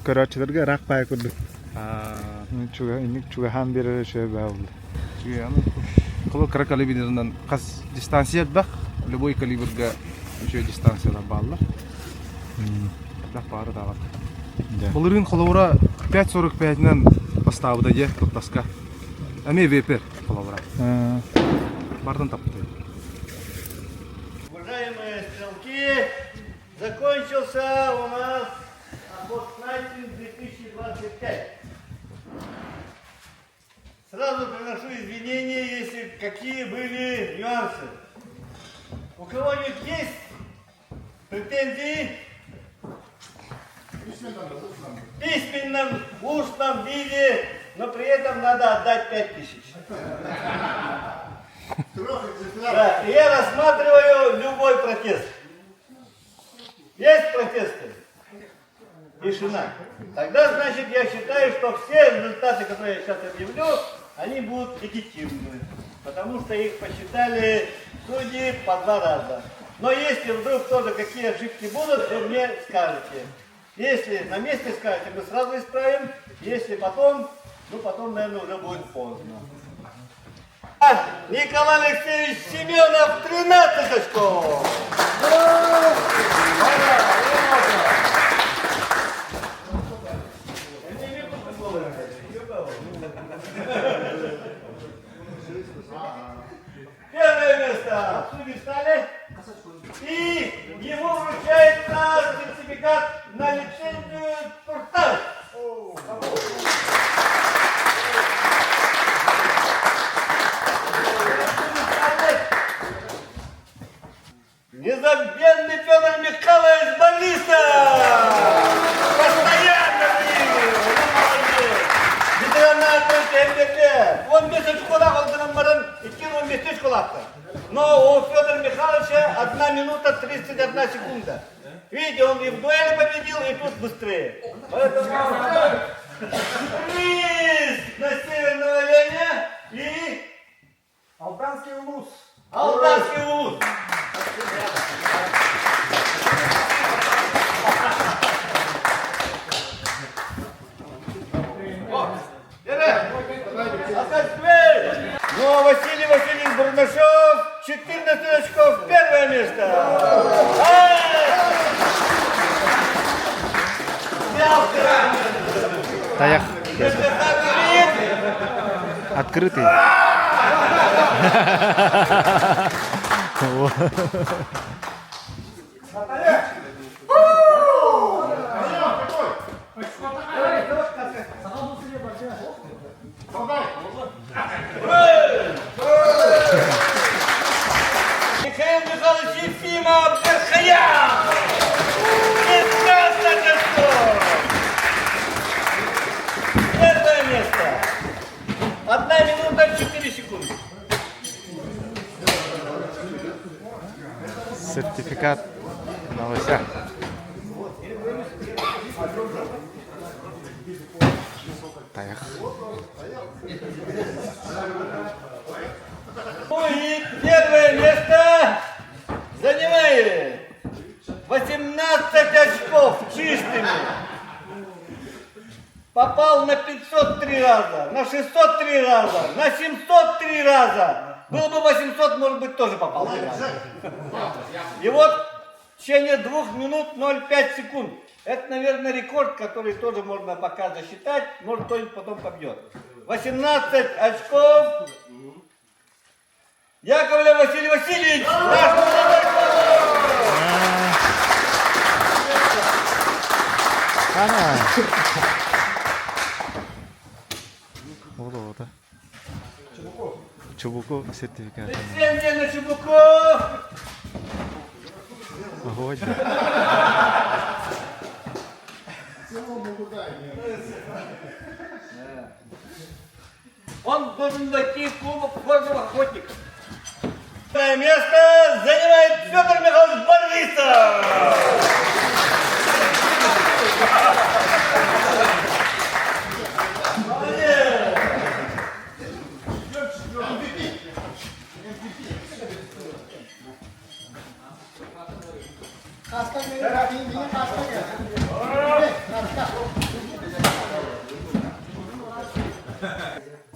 көрөөччүлэргэ ыраах баай курдук. Чуга, инник чугаһаан биэрэр үчүгэй баа буолла. Холобур кыра калибрынан хас дистанция элбэх, любой калибрга үчүгэй дистанциялар бааллар. Элбэх баары даҕат. Былырыын холобура 5.45-инэн бастаабыта дьэ Туртаска. Эмиэ вепер холобура. Бардын таппыта. Уважаемые стрелки, закончился у нас охотснайпинг 2025. Сразу приношу извинения, если какие были нюансы. У кого-нибудь есть претензии? В письменном, устном виде, но при этом надо отдать 5000. Да, и я рассматриваю любой протест. Есть протесты? Тишина. Тогда, значит, я считаю, что все результаты, которые я сейчас объявлю, они будут легитимны. Потому что их посчитали судьи по два раза. Но если вдруг тоже какие ошибки будут, вы мне скажете. Если на месте скажете, мы сразу исправим. Если потом, ну потом, наверное, уже будет поздно. Николай Алексеевич Семенов, 13 очков! Ура! Первое место! Судьи встали. И ему вручается сертификат на лицензию Туртаж. Незабвенный Федор Михайлович Борисов! Постоянно выигрывает! Молодец! Ветеран МПП! Он без очколах, он баран, идти он без очколах. Но у Федора Михайловича 1 минута 31 секунда. Видите, он и в дуэли победил, и тут быстрее. Поэтому приз на Северного Оленя и Алданский улус. Алданский улус. место! Взял второе место! Тайах. Открытый. Михаил Михайлович Ефимов Верхоян! 15 очков! Первое место! Одна минута 4 секунды. Сертификат на лося. Тайах. Ну и первое место занимает 18 очков чистыми. Попал на 503 раза, на 603 раза, на 703 раза. Было бы 800, может быть, тоже попал. Три раза. И вот в течение 2 минут 0,5 секунд. Это, наверное, рекорд, который тоже можно пока засчитать. Может, кто-нибудь потом побьет. 18 очков. Яковлев Василий Васильевич, наш молодой Ана. Ол Чубуку сертификат. Лицензия на Чубуков. Ой, Он должен войти в клуб горных охотников. Первое место занимает Федор Михайлович Борисов. Молодец!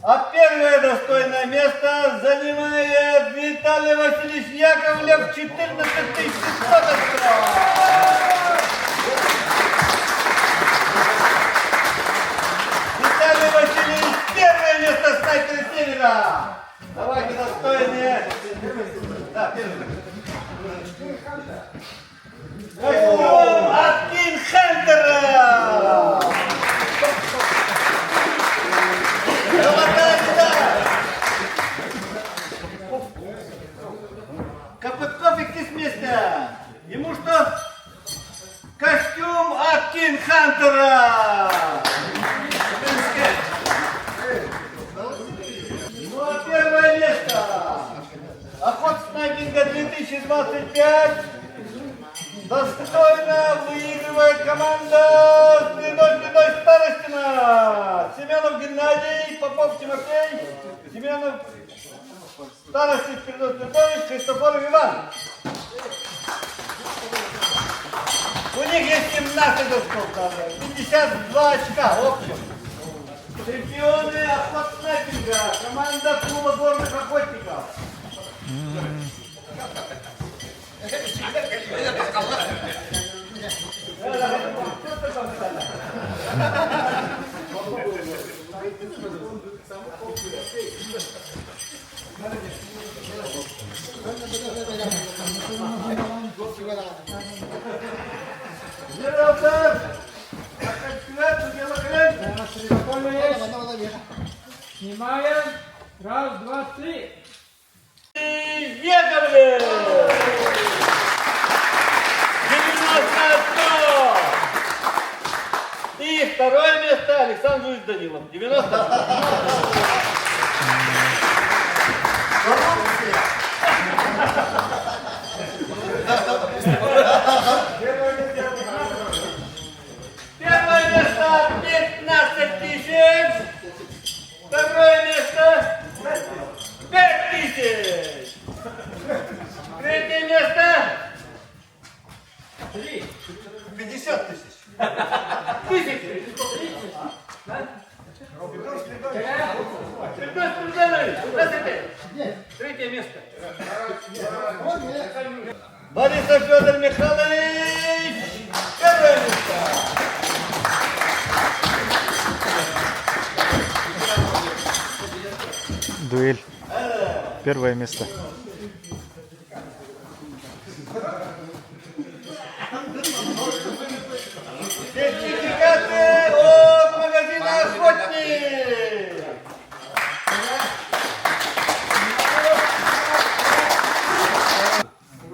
А первое достойное место занимает Виталий Васильевич Яковлев, 14 500 очков. Виталий Васильевич, первое место снайпера Севера. Давайте достойные. Да, первое. Костюм от Кинг Хантера. Золотая медаль. Копытков иккис место. Ему что? Костюм от Кинг Хантера. Ну а первое место. Охот снайпинга 2025 достойно выигрывает команда Длиной Длиной Старостина. Семенов Геннадий, Попов Тимофей, Семенов Старостин Федот Петрович, Христофоров Иван. У них есть 17 очков, даже, 52 очка в общем. Чемпионы охот снайпинга, команда клуба горных охотников. Генератор! Снимаем. Раз, два, три. Яковлев! 90 И второе место Александр Юрьевич Данилов. 90. Первое место 15 тысяч. Второе место 5 тысяч. Третье место 50 тысяч. Тысяч. Петр Спиридонович, здравствуйте. Третье место. Борисов Федор Михайлович, первое место! Дуэль. Первое место. Сертификаты от магазина «Охотник».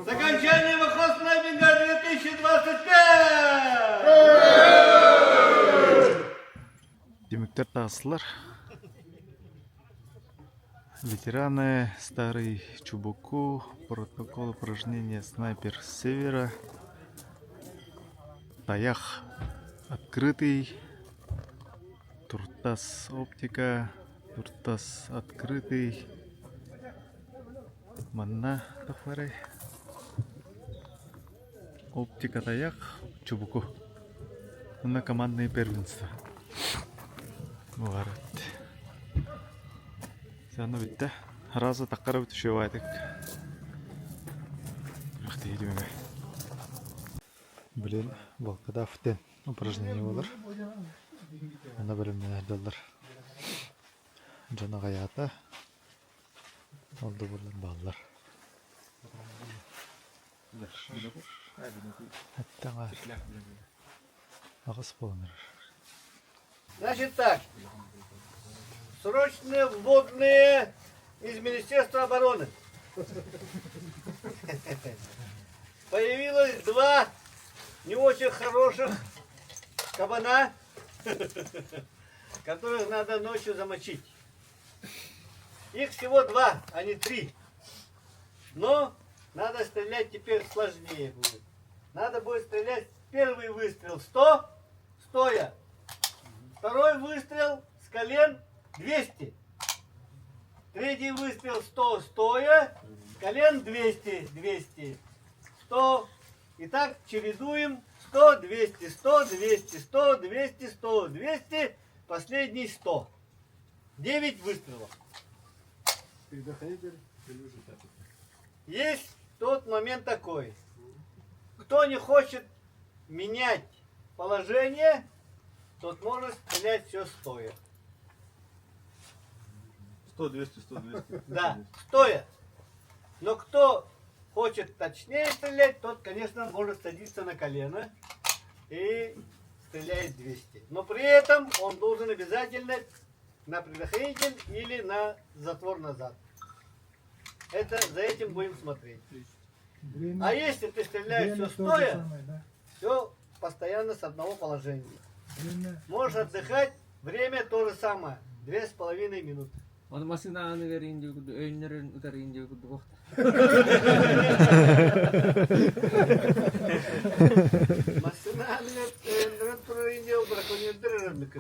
С окончанием охотснайпинга 2025! Түмүктэр таҕыстылар. Ветераны, старый Чубуку, протокол упражнения снайпер севера, Таях открытый, Туртас оптика, Туртас открытый. Манна тохварай оптика тайах Чубуку. Манна командное первенство. Бывает. Сана бүттэ. Разы таққара бүтүшү Блин, волкодав диэн упражнение буолар. Аны бэлэмнэнэрдэллэр. Дьон аҕыйаата, ол да буоллар бааллар. Эттэҕэ аҕыс буолан эрэр. Значит так, срочные вводные из Министерства обороны. Появилось два не очень хороших кабана, которых надо ночью замочить. Их всего два, а не три. Но надо стрелять теперь сложнее будет. Надо будет стрелять первый выстрел 100, стоя. Второй выстрел с колен 200. Третий выстрел 100 стоя, с колен 200, 200, 100. И так чередуем 100, 200, 100, 200, 100, 200, 100, 200, последний 100. 9 выстрелов. Есть тот момент такой. Кто не хочет менять положение, тот может стрелять все стоя. 100, 200, 100, 200. Да, стоя. Но кто хочет точнее стрелять, тот, конечно, может садиться на колено и стреляет 200. Но при этом он должен обязательно на предохранитель или на затвор назад. Это за этим будем смотреть. Время, А если ты стреляешь время все то же стоя, самое, да? все постоянно с одного положения. Время Можешь отдыхать, время то же самое. 2,5 минуты. Оны массыына аныгар индио курдук, өйөннөрүн утары индио курдук охта. Массыына аныгар өйөннөрөн турар индио браконьердер эрэммик.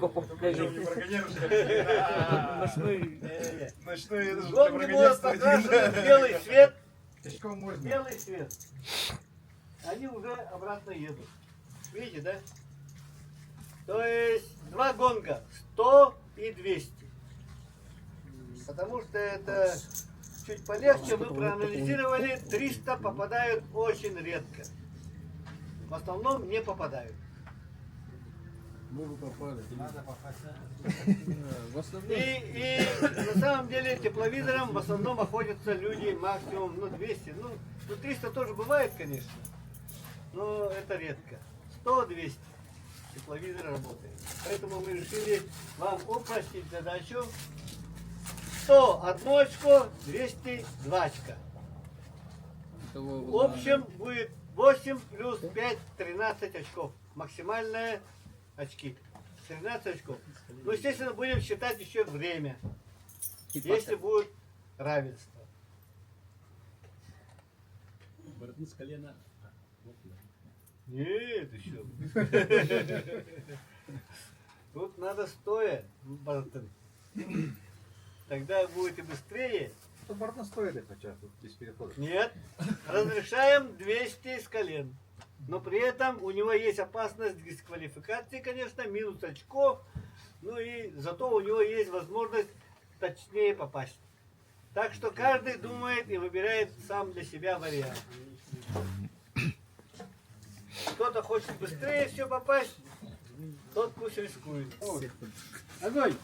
Ночной Ночной это же для Гонки будут браконьерства. покрашены в белый цвет. Пешком можно. Белый цвет. Они уже обратно едут. Видите, да? То есть два гонга, 100 и 200. Потому что это чуть полегче, мы проанализировали, 300 попадают очень редко. В основном не попадают. Мы бы попали. В основном И, и на самом деле тепловизором в основном охотятся люди максимум ну, 200, ну, ну 300 тоже бывает, конечно, но это редко. 100-200 тепловизор работает. Поэтому мы решили вам упростить задачу. 100 одно очко, 202 очка. того В общем будет 8 плюс 5, 13 очков. Максимальные очки. 13 очков. Ну, естественно, будем считать еще время, если будет равенство. Бардын с колена. Нет, еще. Тут надо стоя, Бартон. Тогда будет и быстрее. Бардын стоит хотя тут без перехода. Нет. Разрешаем 200 с колен. Но при этом у него есть опасность дисквалификации, конечно, минус очко. Ну и зато у него есть возможность точнее попасть. Так что каждый думает и выбирает сам для себя вариант. Кто-то хочет быстрее все попасть, тот пусть рискует. Огонь!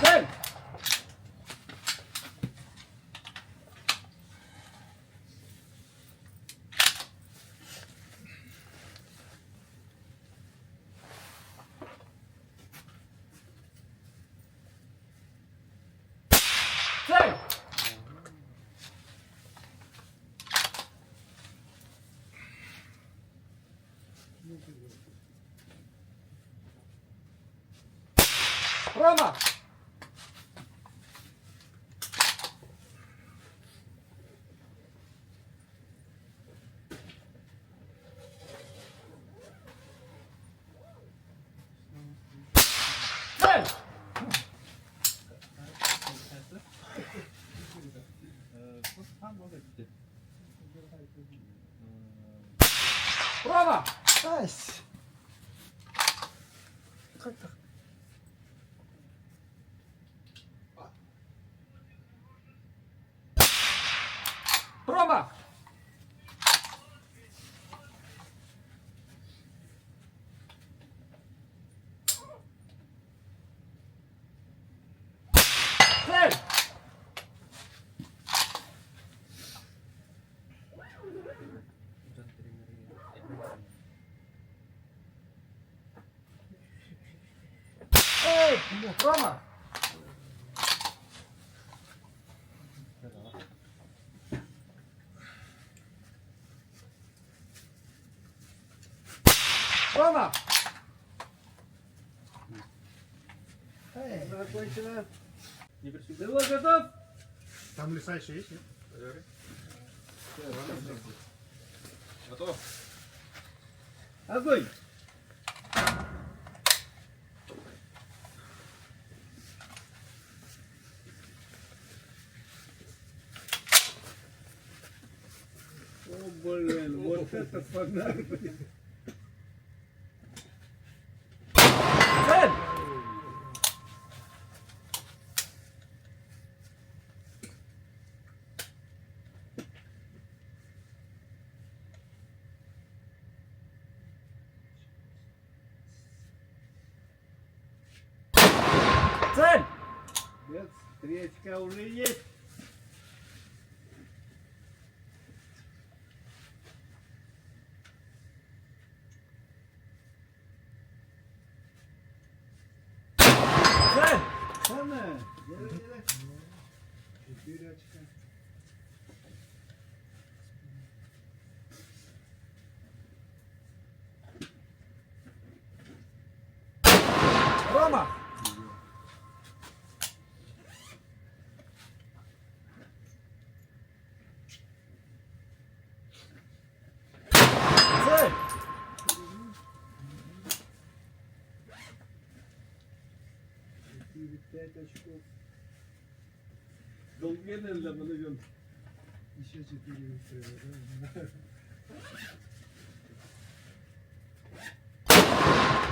Цель! Цель! Рома! Цель! Рома! Ась. Рома! Цель! Эй, Рома! Рома! Закончено. Стрелок готов? Там леса еще есть, нет? Готов. Огонь! О, блин, вот это фонарь. Цель! Цель! Нет, встречка уже есть. Цель! Самое. Держи, держи. Четыре очка. Рома! Цель! Четыре, пять очков. Долгенен для мановен. Еще четыре выстрела, да?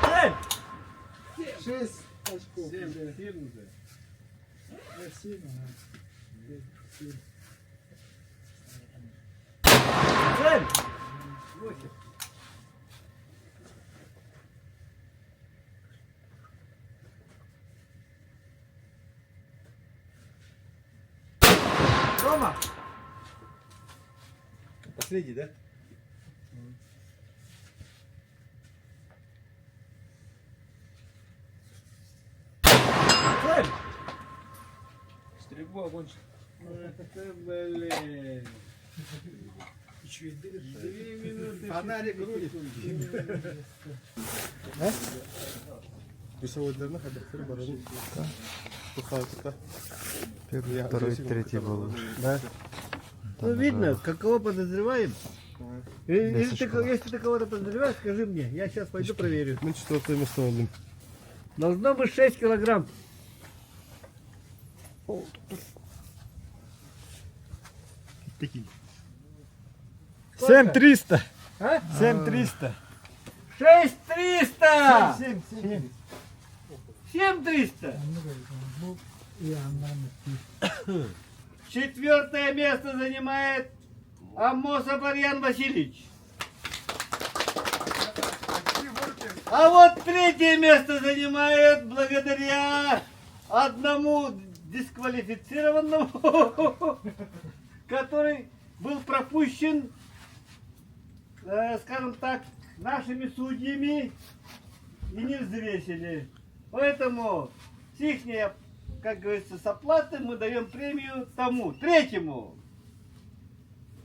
Цель! Шесть очков. Семь, уже. семь уже. Да, семь, ага. Семь, семь. Цель! Восемь. Рома! Последний, да? Цель! Стрельбу окончил. Это, блин. Еще и дыр. Две минуты. Фонарик рулит. Первый, второй, третий был. Да. Ну, видно, какого подозреваем. Или, или ты, если ты кого-то подозреваешь, скажи мне. Я сейчас пойду проверю. Мы четвертое место алдым. Должно быть 6 килограмм. 7300. А? 7300. 6300! 7300! Четвертое место занимает Амосов Арьян Васильевич. А вот третье место занимает благодаря одному дисквалифицированному, который был пропущен, скажем так, нашими судьями и не взвесили. Поэтому с их, как говорится, с оплаты мы даем премию тому, третьему.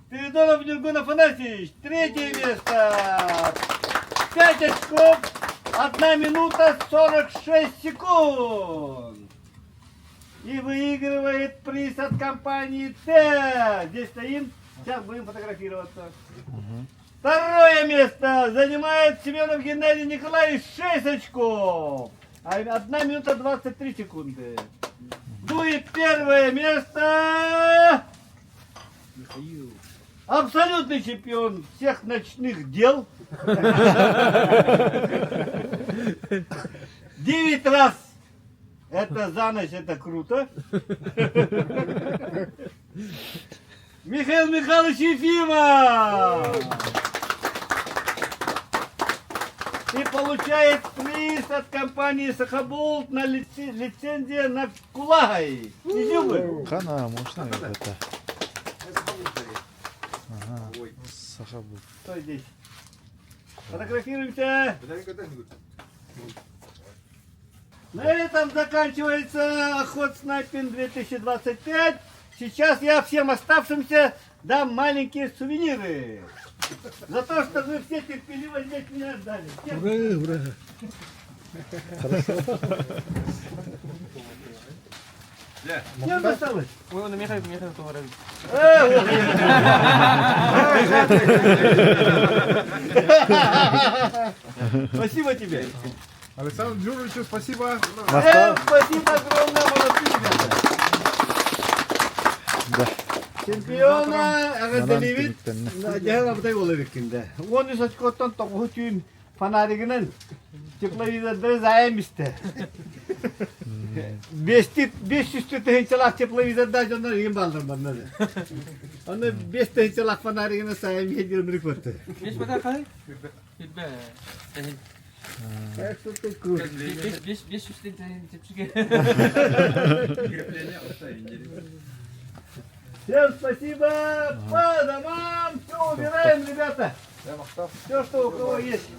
Спиридонов Нюргун Афанасьевич, третье место. 5 очков, 1 минута 46 секунд. И выигрывает приз от компании Т. Здесь стоим, сейчас будем фотографироваться. Второе место занимает Семенов Геннадий Николаевич 6 очков. 1 минута 23 секунды. Ну и первое место Михаил. Абсолютный чемпион всех ночных дел. Девять раз. Это за ночь, это круто. Михаил Михайлович Ефимов! И получает приз от компании Сахабулт на лицензия на Кулагай. Изюмы. Хана, можно это? Ага. Сахабулт. Что здесь? Фотографируемся. На этом заканчивается охот снайпинг 2025. Сейчас я всем оставшимся дам маленькие сувениры. За то, что вы все терпеливо здесь меня ждали. Всем Ура, ура. Хорошо. Всем досталось? Ой, он Михаил, Михаил Товаров. Спасибо тебе. Александру Юрьевичу спасибо. Всем спасибо огромное, молодцы, ребята. Да. Чемпиона эҕэрдэлиибит. түмүктэннэ. Дьаһал абытай буола эбиккин да. 13 очкоттон тоҕуһу түүн фонаригынан тепловизордары заем истэ. 500 тыһыынчалаах тепловизордаах дьоннор игин бааллар манна да. Онно 5 тыһыынчалаах фонаригынан сайын биһиги ынырык бартı. Бес бата қалай? Бе. Так что ты крут. Бес бес бес жүзден тепсіге. Всем спасибо! По домам! Все убираем, ребята! Все, что у кого есть.